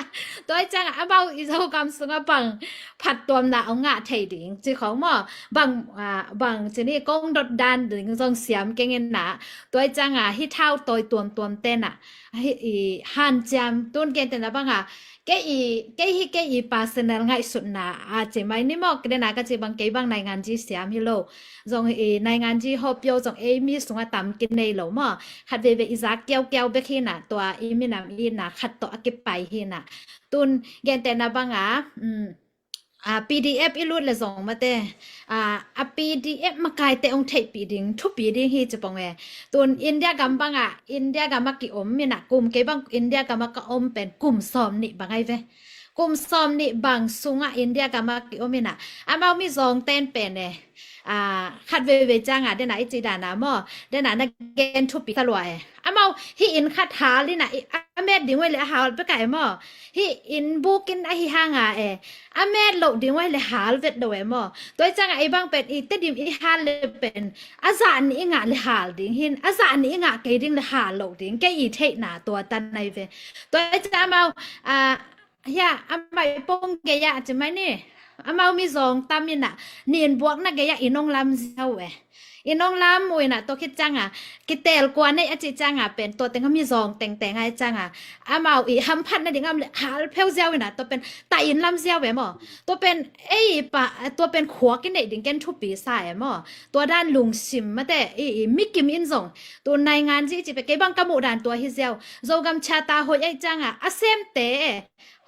Tua ai cianga amau i Zogam sunga bang phattuamna ong ngah thei ding. Ci khong maw, bang, ah, bang cini kong dot dan ding zong siam keng inah. Tua ai cianga hih thautawi tuamtuam tenah. Hih i hanciam tun gentehna banga. Kei i, kei hi kei i personal ngaihsutna a ci mai ni maw, kei dena ka ci bang kei bang nainganzi siam hi lo. Zong i nainganzi hopio zong ei mi sungah tam kinei lo maw. Khat veve i zak kiaukiau bek hinah, tua i minam i na khat tawh a kipai hinah. Tun gentehna banga, um, a, P D F i lut le zong mate, a, a P D F makaite ong theihpih ding, thupi ding hi ci pong e. Tun India gam banga, India gam a ki-om inah kum kei bang India gam a ka om pen kum sawm nih bang ai ve. Kum sawm nih bang sungah India gam a ki-om inah. Amau mi zong ten pen e. Ah, khat veivei cianga dena i ci dana maw. Dena na gen thupi ka lua e. Amau hi inn khat hal inah i, a met ding uh le a hal peka e maw. Hi inn bukin ahi hanga e. A met loh ding uh le hal vet lo e maw. Tua i cianga i bang pen i Tedim i hal le pen. A zah nih i ngah le hal ding hin. A zah nih i ngah kei ding le hal loh ding. Kei i theihna tua tan ai ve. Tua i cianga amau, ah, hia, amai pong gei ah, ci mai ni. Amau mi zong tam inah, nin buakna gei ah, i nong lam ziau e. I nong lam uh inah, tua khit cianga, kitel kua nei a ci cianga pen, tua tenga mi zong tengteng ai cianga. Amau i hamphatna ding am le, hal pheu ziau inah, tua pen, ta in lam ziau e maw. Tua pen, ei pa, tua pen khuak i neih ding ken thupi sa e maw. Tua dan lungsim mate, i, i mikim in zong. Tua nainganzi i ci pe, kei bang ka muh dan tua hi ziau. Zogam Charter hoih ai cianga, a semte e.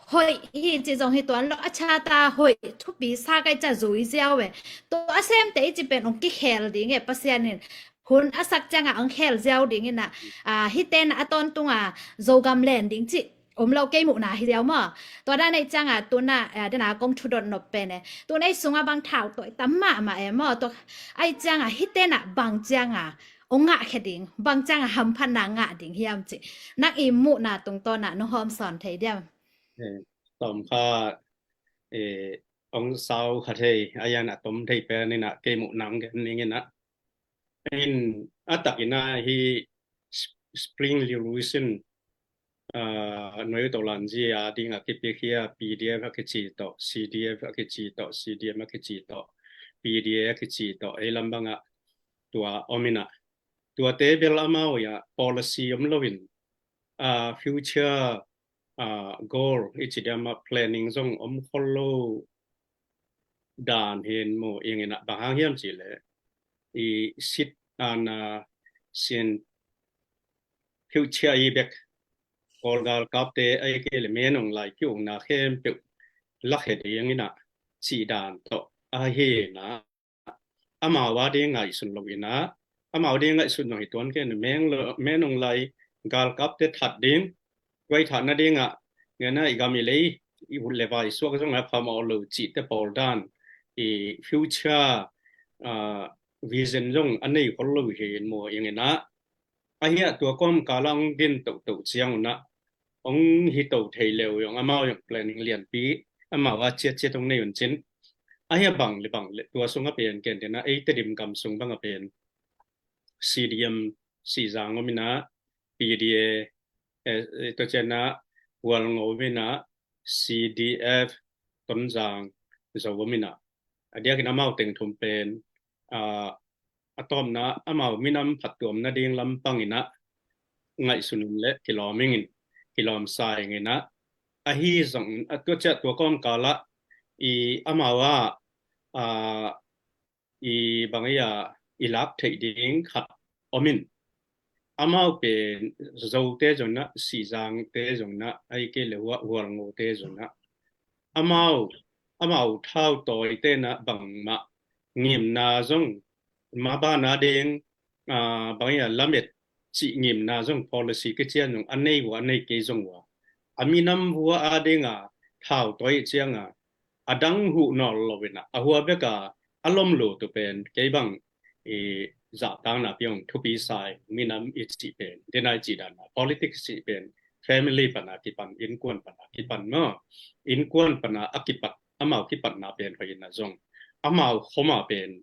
Hoih hi ci zong hi tuan lo, a Charter hoih thupi sa kai ca zui ziau e. Tua a semte i ci pen ong kikhel ding e, Pasian in hun a sak cianga ong khel ziau ding inah, ah, hite na a tawntunga Zogam len ding ci om lo kei muhna hi ziau maw. Tua dan ai cianga tuna, ah, dena kong thudot nop pen e. Tun ei sunga bang thautawi tam mahmah e maw. Tua ai cianga hite na bang cianga ong ngah khe ding, bang cianga hamphatna ngah ding hiam ci. Nang i muhna tungtawna nong hawm sawn thei diam. Eh, tom kha, eh, ong sau kha thei, a yan a tom thei pen inah kei muh nang gen ning inah. In a tak inah hi Spring Revolution, ah, nuai u to lan zi a ding a kipikhia P D F a kici tawh, C D F a kici tawh, C D M a kici tawh, P D A a kici tawh, ei lam bangah tua om inah. Tuate bel amau ia policy om lo in, ah, future, ah, goal i ci diam a planning zong om khol lo dan hin mu ing inah bang hang hiam ci le i sit an, ah, sin future i bek Kawl galkapte ai ke le menung lai ki ung na khempeuh lak he ding inah ci dan tawh ahi inah amau a ding ngaihsun lo inah, amau ding ngaihsun lo hi tuan ken meng lo, menung lai galkapte that ding, tuai that na dingah, ngena i gam i lei, i ut le vai suak zong a phamawh lo cihte pawl dan, i future, ah, vision zong a nei khol lo hi in mu ing inah, ahi a tua kawmkal ah ong din tohtoh ciang unah, ong hi to thei leu ong amau ong planning lianpi, amau a ciatciat ong nei un cin. Ahi a bang le bang le tua sung a pen ken dena ei Tedim gam sung bang a pen C D M Sihzang om ina, P D A, eh, eh, tua ciang a Hualngo om ina, C D F Tonzang Zo om ina. A diakin amau teng thum pen, ah, a tawpna amau minam phattuamna ding lampang ina ngaihsun in le kilawm ingin, kilawm sa ingina. Ahi zong a tua ciang tua kawmkala i amau a, ah, i bang i a i lak theih ding khat om in. Amau pen Zote zong ina, Sihzangte zong ina, ahih kei le Hua-, Hualngote zong ina. Amau, amau thautawite ina bangmah ngimna zong, ma bana ding, ah, bang i a lamet cih ngimna zong policy kician zong a nei ua, a nei kei zong ua. A minam vua a dinga thautawi cianga a dang huh nawl lo ina, a hua beka a lom lo tu pen kei bang i zahtakna piang thupi sa i minam i cih pen, dena i cih dan a politics cih pen family pana kipan, innkuan pana kipan maw. Innkuan pana a kipat, amau kipatna pen hoih ina zong amau khoma pen,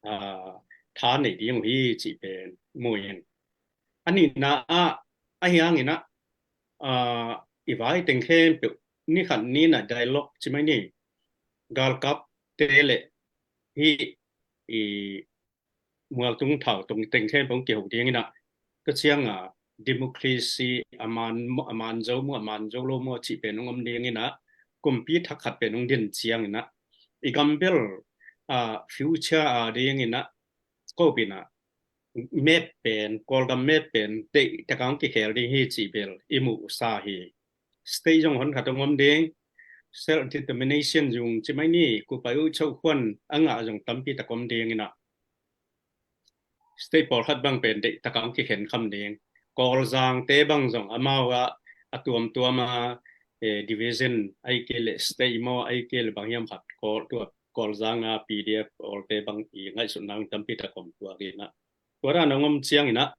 ah, tha nei ding uh hi cih pen mu in. A nihna ah, ahi hangina, ah, i vai teng khempeuh ni khat ni ina dialogue ci mai ni, galkapte le hih i mualtung thautung teng khempeuh kiho ding ina. Tua cianga democracy a man, a man zo maw, a man zo lo maw cih pen hong om ding ina, kumpi thak khat pen hong din ciang ina, i gambel, ah, future a ding ina, ko pi ina map pen, Kawlgam map pen deihtak a hong kikhel ding hi cih bel i muh sa hi. State zong hon khat hong om ding, self determination zong ci mai ni, kupa uh chohkhuan a ngah zong tampi tak om ding ina, state pawlkhat bang pen deihtak a hong kikhen kham ding. Kawlzangte bang zong amau a, a tuamtuam a, eh, division ahih kei le state maw, ahih kei le bang hiam khat, Kawl, tua Kawlzang a P D F Kawlte bang i ngaihsutna tampi tak om tuak ina. Tua dan hong om ciang ina,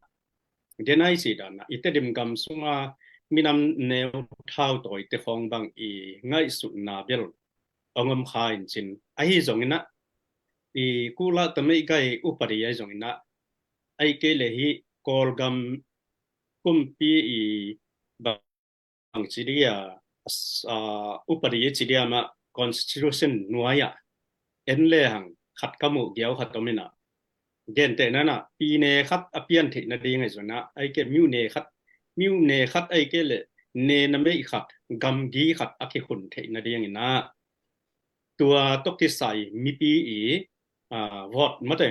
dena i cih dan a i Tedim gam sunga minam neu thautawite khawng bang i ngaihsutna bel hong om kha in cin. Ahi zong ina, i Kuhla Tamei Gai upadi ahi zong ina, ahih kei le hih Kawlgam kumpi i bang ci dia, ah, upadi ci dia mah constitution nuai ah en le hang khat ka muh giau khat om ina. Gentehna ina, pi ne khat a pian theih nading ahi zong ina, ahih kei le myu ne khat, myu ne khat ahih kei le ne namei khat, gamgi khat a kikhun theih nading ina, tua tawh kisai mipi i, ah, vote mate,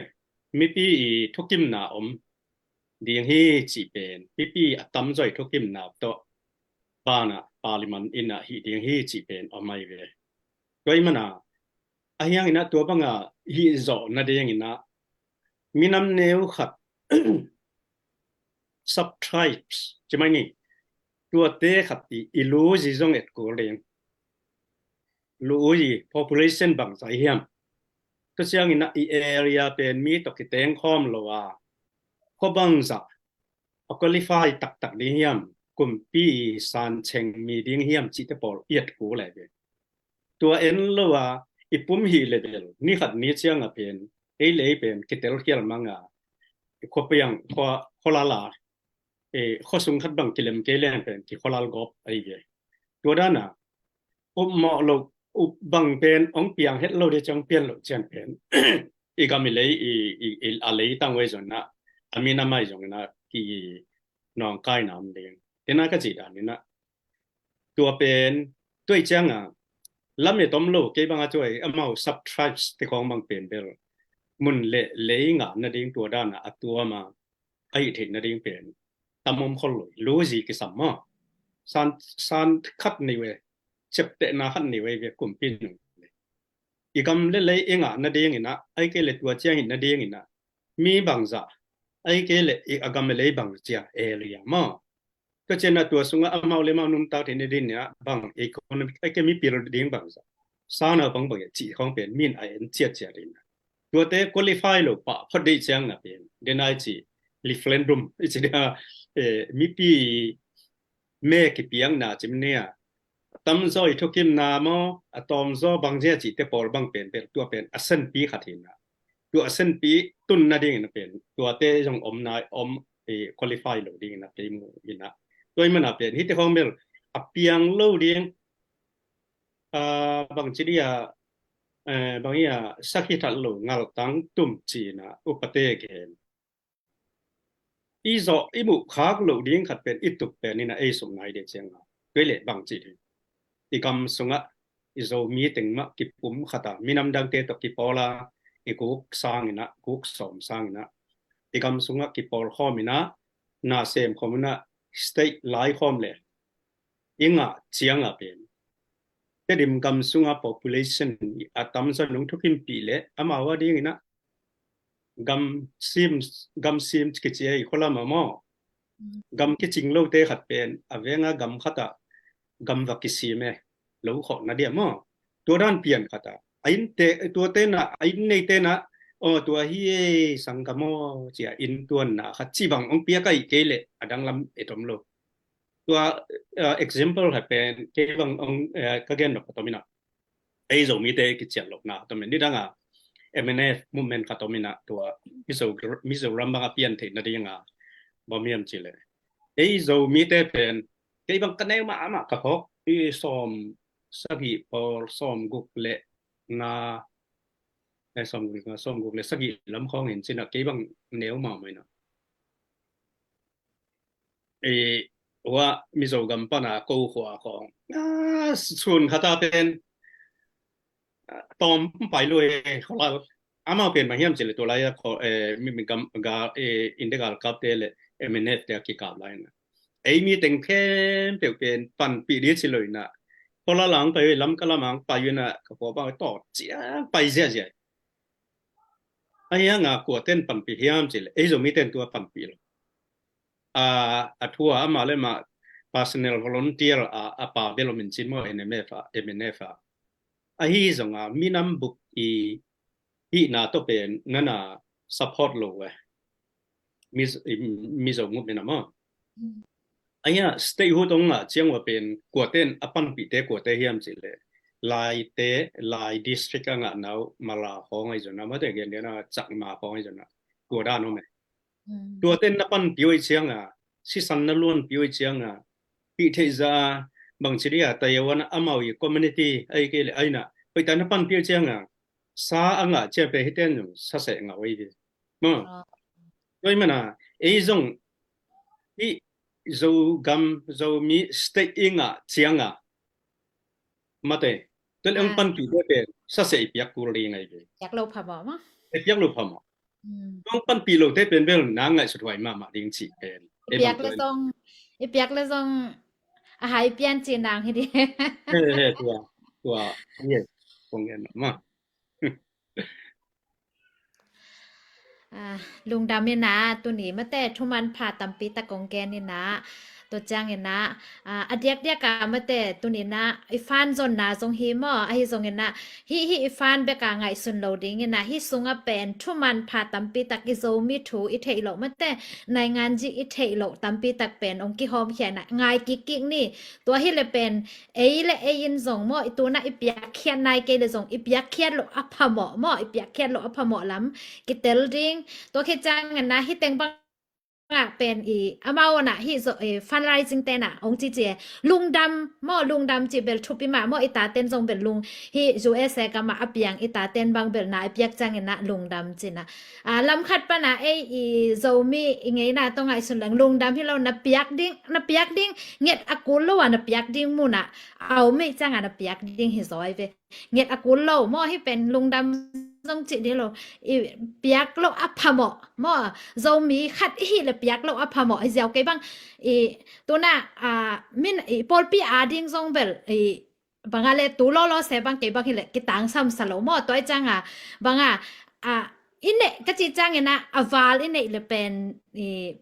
mipi i thukimna om ding hi cih pen, mipi a tamzaw i thukimna tawh bana parliament ina hih ding hi cih pen om ahi ve. Tua ahih mana, ahi hangina tua banga hih zawh nading ina, minam neu khat, sub-tribes ci mai ni, tuate khat i, i lu zi zong et kul ding. Lu zi population bangzah hiam, tua ciang ina i area pen mi tawh kiteng khawm lo a, khua bangzah a qualify taktak ding hiam, kumpi i san ceng mi ding hiam cihte pawl i et kul le ve. Tua en lo a i pum hi le bel ni khat ni ciang a pen ei le ei pen kitelkhial mang a, i khua piang, khua, khua lala, eh, khua sung khat bang kilem kei leng pen kikhualal gawp ahi ve. Tua dana upmawh lo, up bang pen hong piang het lo ding ciang pian lo ciang pen i gam i lei i, i, i a lei tang wei zong ina, a minam ahi zong ina ki nawngkaina om ding. Dena ka cih dan ina, tua pen, tua i cianga lamet om lo kei banga tua i amau sub-tribes te khawng bang pen bel mun le lei ngah nading tua dana a tuama ahih theih nading pen tam om khol lo, lu zi kisam maw. San, san khat nei ve, ciaptehna khat nei ve, ve kumpi nung. I gam le lei i ngah nading ina, ahih kei le tua ciang hih nading ina, mi bangzah, ahih kei le i a gam le lei bangzah area maw. Tua ciang a tua sunga amau le amau nuntak theih nading ina bang economic, ahih kei le mipil ding bangzah, sana bang bang cih khawng pen min a en ciatciat ding ina. Tuate qualify lo pah phot deih ciang a pen, dena i cih referendum i cih dia, eh, mipi me kipiakna ci mai ni a, Tamzaw i thukimna maw, a tawmzaw bangzia cihte pawl bang pen bel tua pen a senpi khat hi na. Tua a senpi tun nadingin a pen tuate zong om nai om, eh, qualify lo dingin a kei mu hi na. Tua i mana pen hite khawng bel a piang lo ding, ah, bangci dia, eh, bang ia sakhi that lo ngaltang tum cina upate gen. I zawh i muh khak loh ding khat pen i tup pen ina ei sum nai de cianga. Kei le bang cih ding. I gam sungah i Zomi teng mah kipum khata minam dangte tawh kipawla i guk sangina, guk sawm sangina i gam sungah kipawl khawmina, na sem khawmina, state lai khawm le i ngah cianga pen Tedim gam sunga population a tamzaw nung thukimpih le amau a dingina gam sim, gam sim kici ei khualam a maw? Gam kicing lote khat pen a venga gam khata gam va kisim e, lo khawhna dia maw? Tua dan pian khata a inn te, tua tena a inn nei tena, aw, tua hi ei sanggam aw cia inn tuanna khat ci bang ong piak ai kei le a danglam e tom lo. Tua, eh, example khat pen kei bang ong, eh, ka gen nop ka tomina ei Zomite kician lohna tomin nidanga M N F movement kha tomina tua Mizo, Mizoram banga pian theih nadinga bamiam cile ei Zomite pen kei bang ka neu mahmah ka khawk i sawm sagih pawl sawm guk le nga, eh, sawm guk le nga, sawm guk le sagih lam khawng in cina kei bang neu mahmah ina. I hua Mizo gam pana ko khua khawng a sun khata pen tawm pai lui kholal amau pen bang hiam cile tua lai a kho, eh, mi, mi gam ga, eh, inde galkapte le M N F te a kikap lai na ei mi teng khempeuh pen panpih dih ci lo ina kholal ang pai lam ka lam ang pai ina ka khuabang tawt ciang pai ziahziah. Ahi hanga kuaten panpih hiam cile ei Zomiten tua panpih lo. A, a thua ama le ma personal volunteer a, a pa bel om in cin maw N M F a, M N F a. Ahi zonga minam buk i hihna tawh pen nana support lo e. Mizo, Mizo movement a maw? Aia state hu tong ngah ciang ua pen kuaten a panpihte kuate hiam cile Laite, Lai district a ngah nau Mala khawng ahi zona mate gen dena Chakma khawng ahi zona tua dan om e. Tuaten na panpih oi cianga sisan na luanpih oi cianga hih theih za bangci dia Taiwan amau i community ai kei le aina hoita na panpih oi cianga sa a ngah cia pe hiten zong saseh ngah oi ve. Maw. Tua i mana ei zong i Zogam Zomi state i ngah cianga mate tel ong panpih te pen saseh i piak kul ding ai ve. Piak lo phamawh maw? I piak lo phamawh. Ong panpih lo te pen bel na ngaihsut huai mahmah ding cih pen. I piak le zong, i piak le zong a hai pian ci nang hi di. He, he, tua, tua, yes, kong en ma. Ah, lungdam ina tuni mate thuman pha tampi tak kong gen ina tua ciang ina, ah, a diakdiak a mate tuni ina i fan zonna zong hi maw ahi zong ina hih hih i fan beka ngaihsun lo ding ina hih sunga pen thuman pha tampi tak i Zomi thu i theih loh mate naingan zi i theih loh tampi tak pen ong kihawm khia ina ngai kik kik ni tua hi le pen ei le ei in zong maw i tuna i piakkhiat nai kei le zong i piakkhiat loh a phamawh maw i piakkhiat loh a phamawh lam kitel ding tua khi ciang ina hih teng bang ah pen i amau na hih zo, eh, fundraising te na ong ci ci e lungdam maw lungdam ci bel thupi mah maw i taten zong bel lung hih U S A gam a a piang i taten bang bel na i piak ciang ina lungdam ci na. Ah, lam khat pana ei i Zomi i ngeina tawh ngaihsun leng lungdam hi lo na piak ding na piak ding nget a kul lo a na piak ding muna au mei cianga na piak ding hi zaw ai ve. Nget a kul lo maw hih pen lungdam zong cih dih lo i piak lo a phamawh maw Zomi khat i hih le piak lo a phamawh i ziau kei bang i tuna, ah, min i pawlpi a ding zong bel i banga le tu lawlaw se bang kei bang hi le kitangsam sa lo maw tua i cianga banga, ah, i neih ka cih ciang ina a val i neih le pen i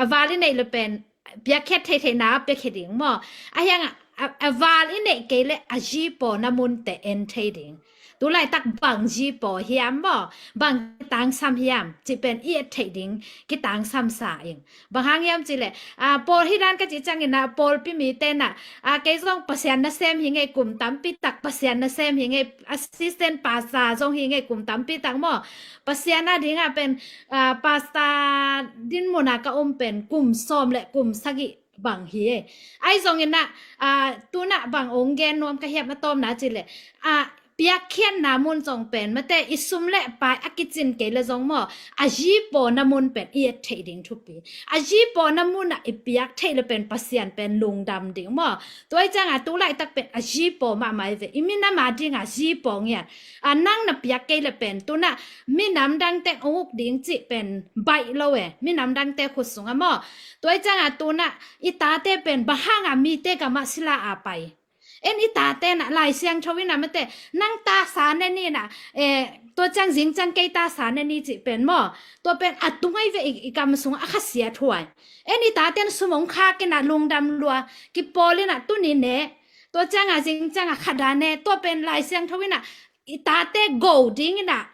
a val i neih le pen piakkhiat thei theihna a piakkhiat ding maw a hiang a, a val i neih kei le a zi pawna munte en thei ding Tu laitak bang zi paw hiam maw, bang tangsam hiam cih pen i et theih ding, kitangsamsa ing. Bang hang hiam cih leh, a, pawl hi dan ka cih ciangin ah, pawlpi mite nah, a, kei zong Pasian nasem hi ngei, kum tampi tak Pasian nasem hi ngei, assistant pastor zong hi ngei, kum tampi tak maw. Pasian a dingah pen, a, pastor dinmun a ka om pen kum sawm le kum sagih bang hi e. Ahi zongin ah, a, tu nah bang ong gen nuam ka hiam a tawpna cih leh, a, piakkhiatna mun zong pen mate, i sum le pai a kicin kei le zong maw, a zi pawna mun pen i et theih ding thupi. A zi pawna mun ah i piak theih le pen Pasian pen lungdam ding maw. Tua hi ciangah tu laitak pen a zi paw mahmah i ve. I minam a dingah zi paw ngiat. A, nang na piak kei le pen tu nah minam dangte ong uk ding cih pen baih lo e, minam dangte khut sungah maw. Tua hi ciangah tu nah i tate pen bang hangah mite gamah sila a pai? En i tate nah Lai Siangtho in ah mate, nang tasa ne ni nah, eh, tua ciang zing ciang kei tasa ne ni cih pen maw, tua pen a tung ahi ve, i, i kam sungah a khasia thuai. En i tate nah sum ong khak in ah lungdam lua, kipawl in ah tuni ne, tua ciangah zing ciangah khat a ne, tua pen Lai Siangtho in ah i tate go ding in ah,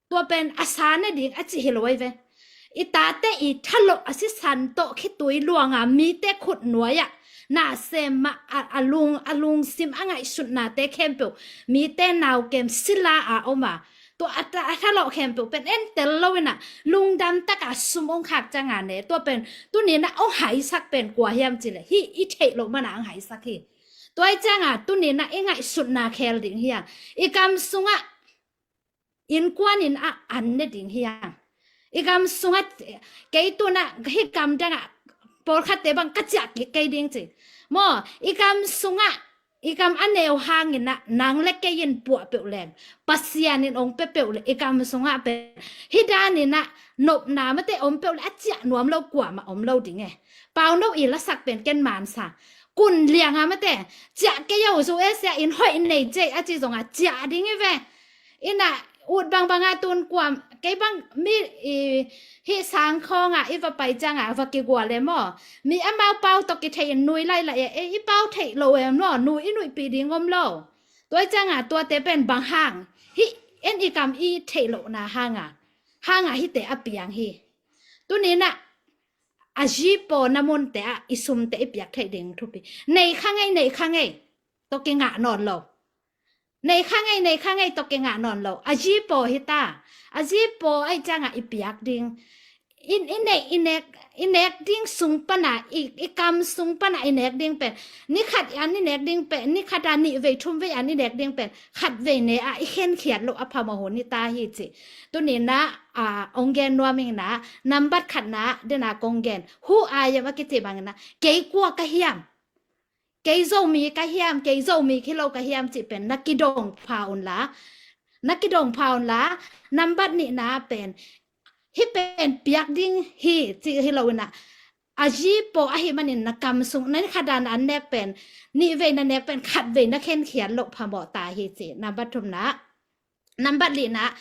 tua pen a sa ne ding a cih hi lo ahi ve. I tate i thalawh a sisan tawh khitui luanga mite khut nuai-ah nasem mah a, a lung, a lungsim a ngaihsutnate khempeuh mite nau kem sila a om a, tua a, a thalawh khempeuh pen en tel lo in ah lungdam taka sum ong khak cianga ne, tua pen tuni nah ong haisak pen kua hiam cih leh hih i theih loh mana ong haisak hi. Tua hi cianga tuni nah i ngaihsutna khel ding hi a, i kam sungah innkuan in ah an ne ding hi a, i kam sungah, kei tu nah hih kam dangah pawlkhatte bang ka ciah kik kei ding ci maw, i kam sungah, i kam a neu hangin ah nang le kei in puah peuh leng, Pasian in ong pia peuh le i kam sungah pen hih dan in ah nopna mate om peuh le a ciah nuam lo kuamah om lo ding e. Pauno i lasak pen ken mansa, kun lianga mate, ciah kei o, U S A in hoih nei cei a ci zongah ciah ding i ve. In ah ut bangbanga tun kuam, kei bang mi, i, hih sang khawngah i va pai ciangah va kigual e maw, mi amau pau tawh kithei in nui lailaih e, e, i pau theih lo e maw, nui i nuihpih ding om lo. Tua hi ciangah tuate pen bang hang, hih en i kam i theih lohna hangah, hangah hihte a piang hi. Tuni nah a zi pawna munte ah i sumte i piak theih ding thupi. Nei kha ngei, nei kha ngei tawh kingah nawn lo. Nei kha ngei, nei kha ngei tawh kingah nawn lo. A zi paw hi ta. A zi paw ahi ciangah i piak ding. I, i neih, i nek, i nek ding sung pana, i, i kam sung pana i nek ding pen, ni khat an i nek ding pen, ni khat a nih vei thum vei an i nek ding pen, khat vei ne a i khenkhiat loh a phamawh hun hi ta hi ci. Tuni nah, a, ong gen nuam ing nah, nambat khatna dena kong gen. Who I am a kici bangin ah, kei kua ka hiam? Kei Zomi ka hiam, kei Zomi khilo ka hiam cih pen na kidong pha un la, na kidong pha un la, nambat nihna pen, hih pen piak ding hi cih hi lo in ah, a zi paw ahi manin na kam sung, na ni khat dan an nek pen, nih vei na nek pen, khat vei na khenkhiat loh phamawh ta hi cih, nambat thumna. Nambat lina,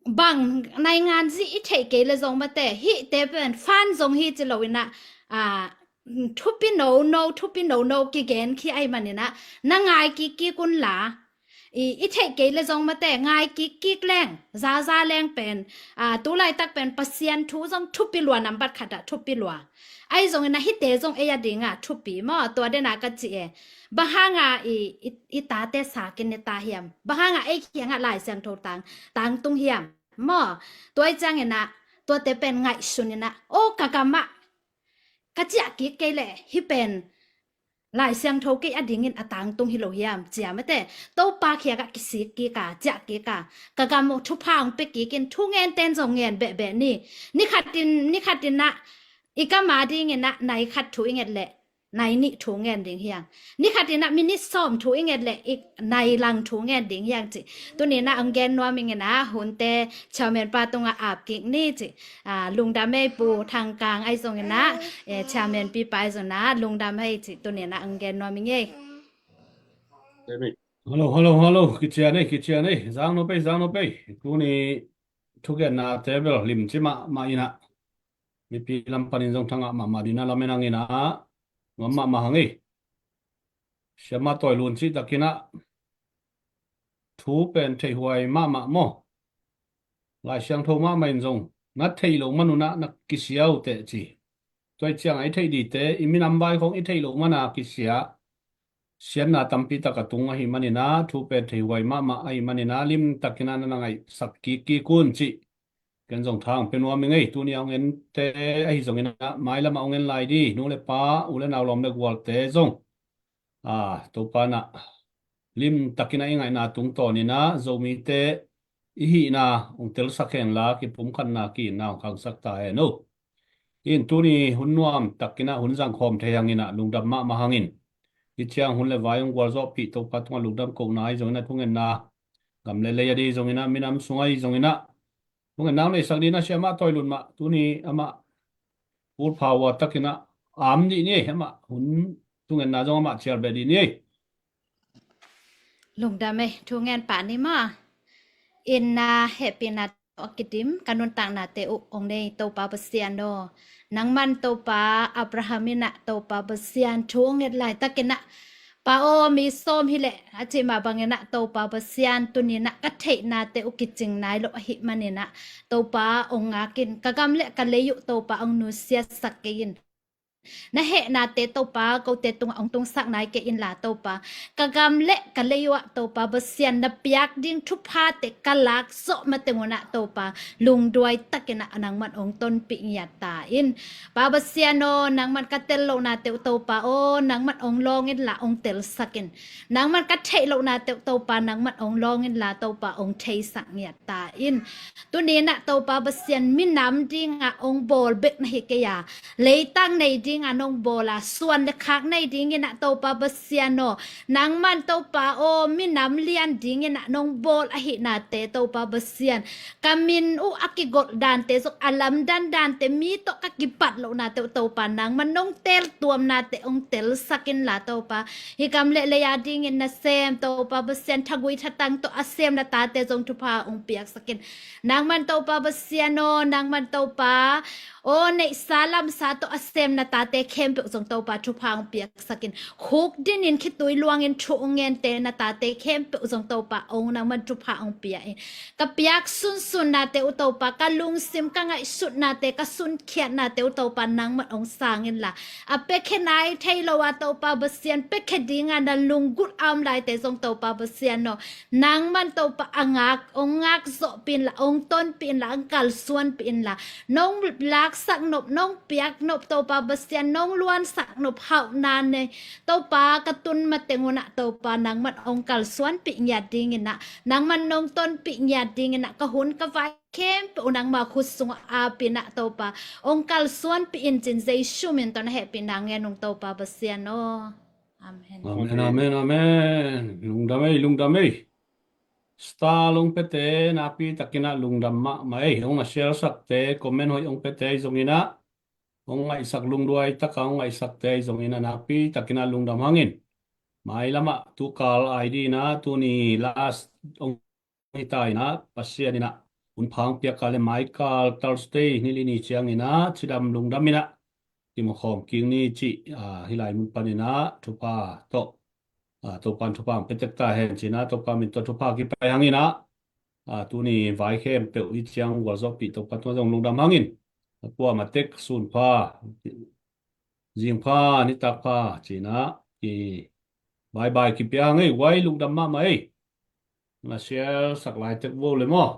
bang naingan zi i theih kei le zong mate, hihte pen fan zong hi ci lo in ah, a, thupi nono, thupi nono kigen khi ahi manin ah, na ngai kikkik un la. I, i theih kei le zong mate, ngai kikkik leng, zaza leng pen, a, tu laitak pen Pasian thu zong thupi lua, nambat khat ah thupi lua. Ahi zongin ah hihte zong ei a dingah thupi maw, tua dena ka ci e. Bang hanga i, i, i tate sa kin i ta hiam? Bang hanga ei kiangah Lai Siangtho tang, tangtung hiam? Maw, tua i ciangin ah, tuate pen ngaihsun in ah, o ka gamah ka ciah kik kei leh hih pen Lai Siangtho kei a dingin a tangtung hi lo hiam? Cia mate, Topa kiangah kisik kik a, ciah kik a, ka gam thupha hong pia kik in, thu ngen ten zong ngen behbeh ni. Ni khatin, ni khatin ah, i gam a dingin ah, nai khat thu i nget leh, nai nih thu ngen ding hiang. Ni khatin ah, minit sawm thu i nget leh, i nai lang thu ngen ding hiang ci. Tuni in ah, ong gen nuam ing in ah, hunte, chairman pa tungah ap kik ni ci. A, lungdam ei Pu Thang Kang ahi zongin ah, e, chairman pi pa ahi zongin ah, lungdam hei ci, tuni in ah ong gen nuam ing ei. Hello, hello, hello. Kician ei, kician ei. Zang nop ei, zang nop ei. Tuni thugenna te bel limci mahmah in ah, mipi lam panin zong thangah mahmah ding a lamen hang in ah, nuam mahmah hang ei. Siama Tawi Lun cih takin ah, thu pen theihhuai mahmah maw? Lai Siangtho mahmah in zong na theih loh man un ah na kisia uh teh ci. Tua ih ciangah i theih dite, i minam vai khong i theih loh man a kisia siatna tampi tak a tung ahih manin ah, thu pen theihhuai mahmah ahih manin ah, limtakin ah na na ngaihsak kikkik un cih ken zong thang pia nuam ing ei. Tuni a hong ente ahi zongin ah, mailam ah hong en lai ding nu le pa, u le nau, lawm le gualte zong, a, Topa in ah limtakin ah i ngaihna tungtawnin ah Zomite i hihna hong telsak hen la, kipumkhatna ki-itna hong khangsak ta hen o. In tuni hun nuam takin ah hun zangkhawm thei hangin ah lungdam mahmah hangin, hih ciang hun le vai hong gualzawhpih Topa tungah lungdam kohna ahi zongin ah, thungetna gam le lei a ding zongin ah, minam sung ahi zongin ah, thungetna hong neisak ding na siamah Tawi Lun mah tuni amah full power takin ah am dih ni ei. Amah hun thungetna zong amah cial beh dih ni ei. Lungdam ei, thungen pah ni maw. In ah hehpihna tawh a kidim ka nuntaknate uh hong nei Topa Pasian aw, nangman Topa Abraham in ah Topa Pasian thu hong nget laitakin ah, Pa aw, mi sawm hi leh a cih mah bangin ah Topa Pasian, tuni in ah ka theihnate uh kicing nai lo ahih manin ah Topa hong ngak in, ka gam le ka lei uh Topa hong nusiatsak kei in. Na hehnate Topa kote tungah hong tungsak nai kei inla Topa, ka gam le ka lei uh ah Topa Pasian, na piak ding thuphate ka lak zawh mateng un ah Topa, lungduai takin ah nangman hong tonpih ngiat ta in. Pa Pasian aw, nangman ka tel lohnate uh Topa aw, nangman hong lawng inla hong telsak in. Nangman ka theih lohnate uh Topa, nangman hong lawng inla Topa, hong theisak ngiat ta in. Tuni in ah Topa Pasian, minam dingah hong bawl bek na hi kei a, leitang nei dingah nong bawl a, suan le khak nei dingin ah Topa Pasian aw, nangman Topa aw, minam lian dingin ah nong bawl ahihnate Topa Pasian, ka min uh a kigolh dante zong, a lamdang dante, mi tawh ka kipat lohnate uh Topa, nangman nong teltuamnate hong telsak inla Topa, hih gam le lei a dingin na sem Topa Pasian, thagui thatang tawh a sem na tate zong thupha hong piaksak in. Nangman Topa Pasian aw, nangman Topa aw, neihsa lamsa tawh a sem na tate khempeuh zong Topa thupha hong piaksak in. Khukdin in, khitui luangin thu hong gente na tate khempeuh zong Topa aw, nangman thupha hong pia in. Ka piak sunsunnate uh Topa, ka lungsim ka ngaihsutnate, ka sunkhiatnate uh Topa, nangman hong sang inla, a piakhia nai thei lo a Topa Pasian, piakhia dingah na lunggulh a om laite zong Topa Pasian aw, nangman Topa a ngak, hong ngak zawhpih inla, hong tonpih inla, hong kalsuanpih inla, nong laksak nop, nong piak nop Topa Pasian, nong luansak nop hauhna nei Topa ka tun mateng un ah Topa, nangman hong kalsuanpih ngiat dingin ah, nangman nong tonpih ngiat dingin ah, ka hun ka vai khempeuh uh nangma khut sungah ap in ah Topa, hong kalsuanpih in cin Jesu min tawh na hehpihna ngen ung Topa Pasian aw. Amen. Amen, amen, amen. Lungdam ei, lungdam ei. Star hong piate nakpi takin ah lungdam mahmah ei. Hong na share sakte, comment hoih hong piate zongin ah, hong ngaihsak, lungduai taka hong ngaihsakte zongin ah nakpi takin ah lungdam hangin, mailam ah tukal ai dingin ah, tuni last hong hi ta in ah, Pasian in ah hun pha hong piak kal le, maikal Thursday ni li ni ciangin ah cidam lungdam in ah kimu khawm kik ni cih, ah, hih lai mun panin ah thupha tawh, ah, Topa'n thupha hong pia tek ta hen ci-in ah, Topa min tawh thupha kipai hangin ah, ah, tuni vai khempeuh hih ciang gualzawhpih Topa tungah zong lungdam hangin, a kuamah tek sun pha, zing pha, nitak pha ci-in ah, i bye bye kipia hang ei, guai, lungdam mahmah ei. Na share sak lai tek vo le maw.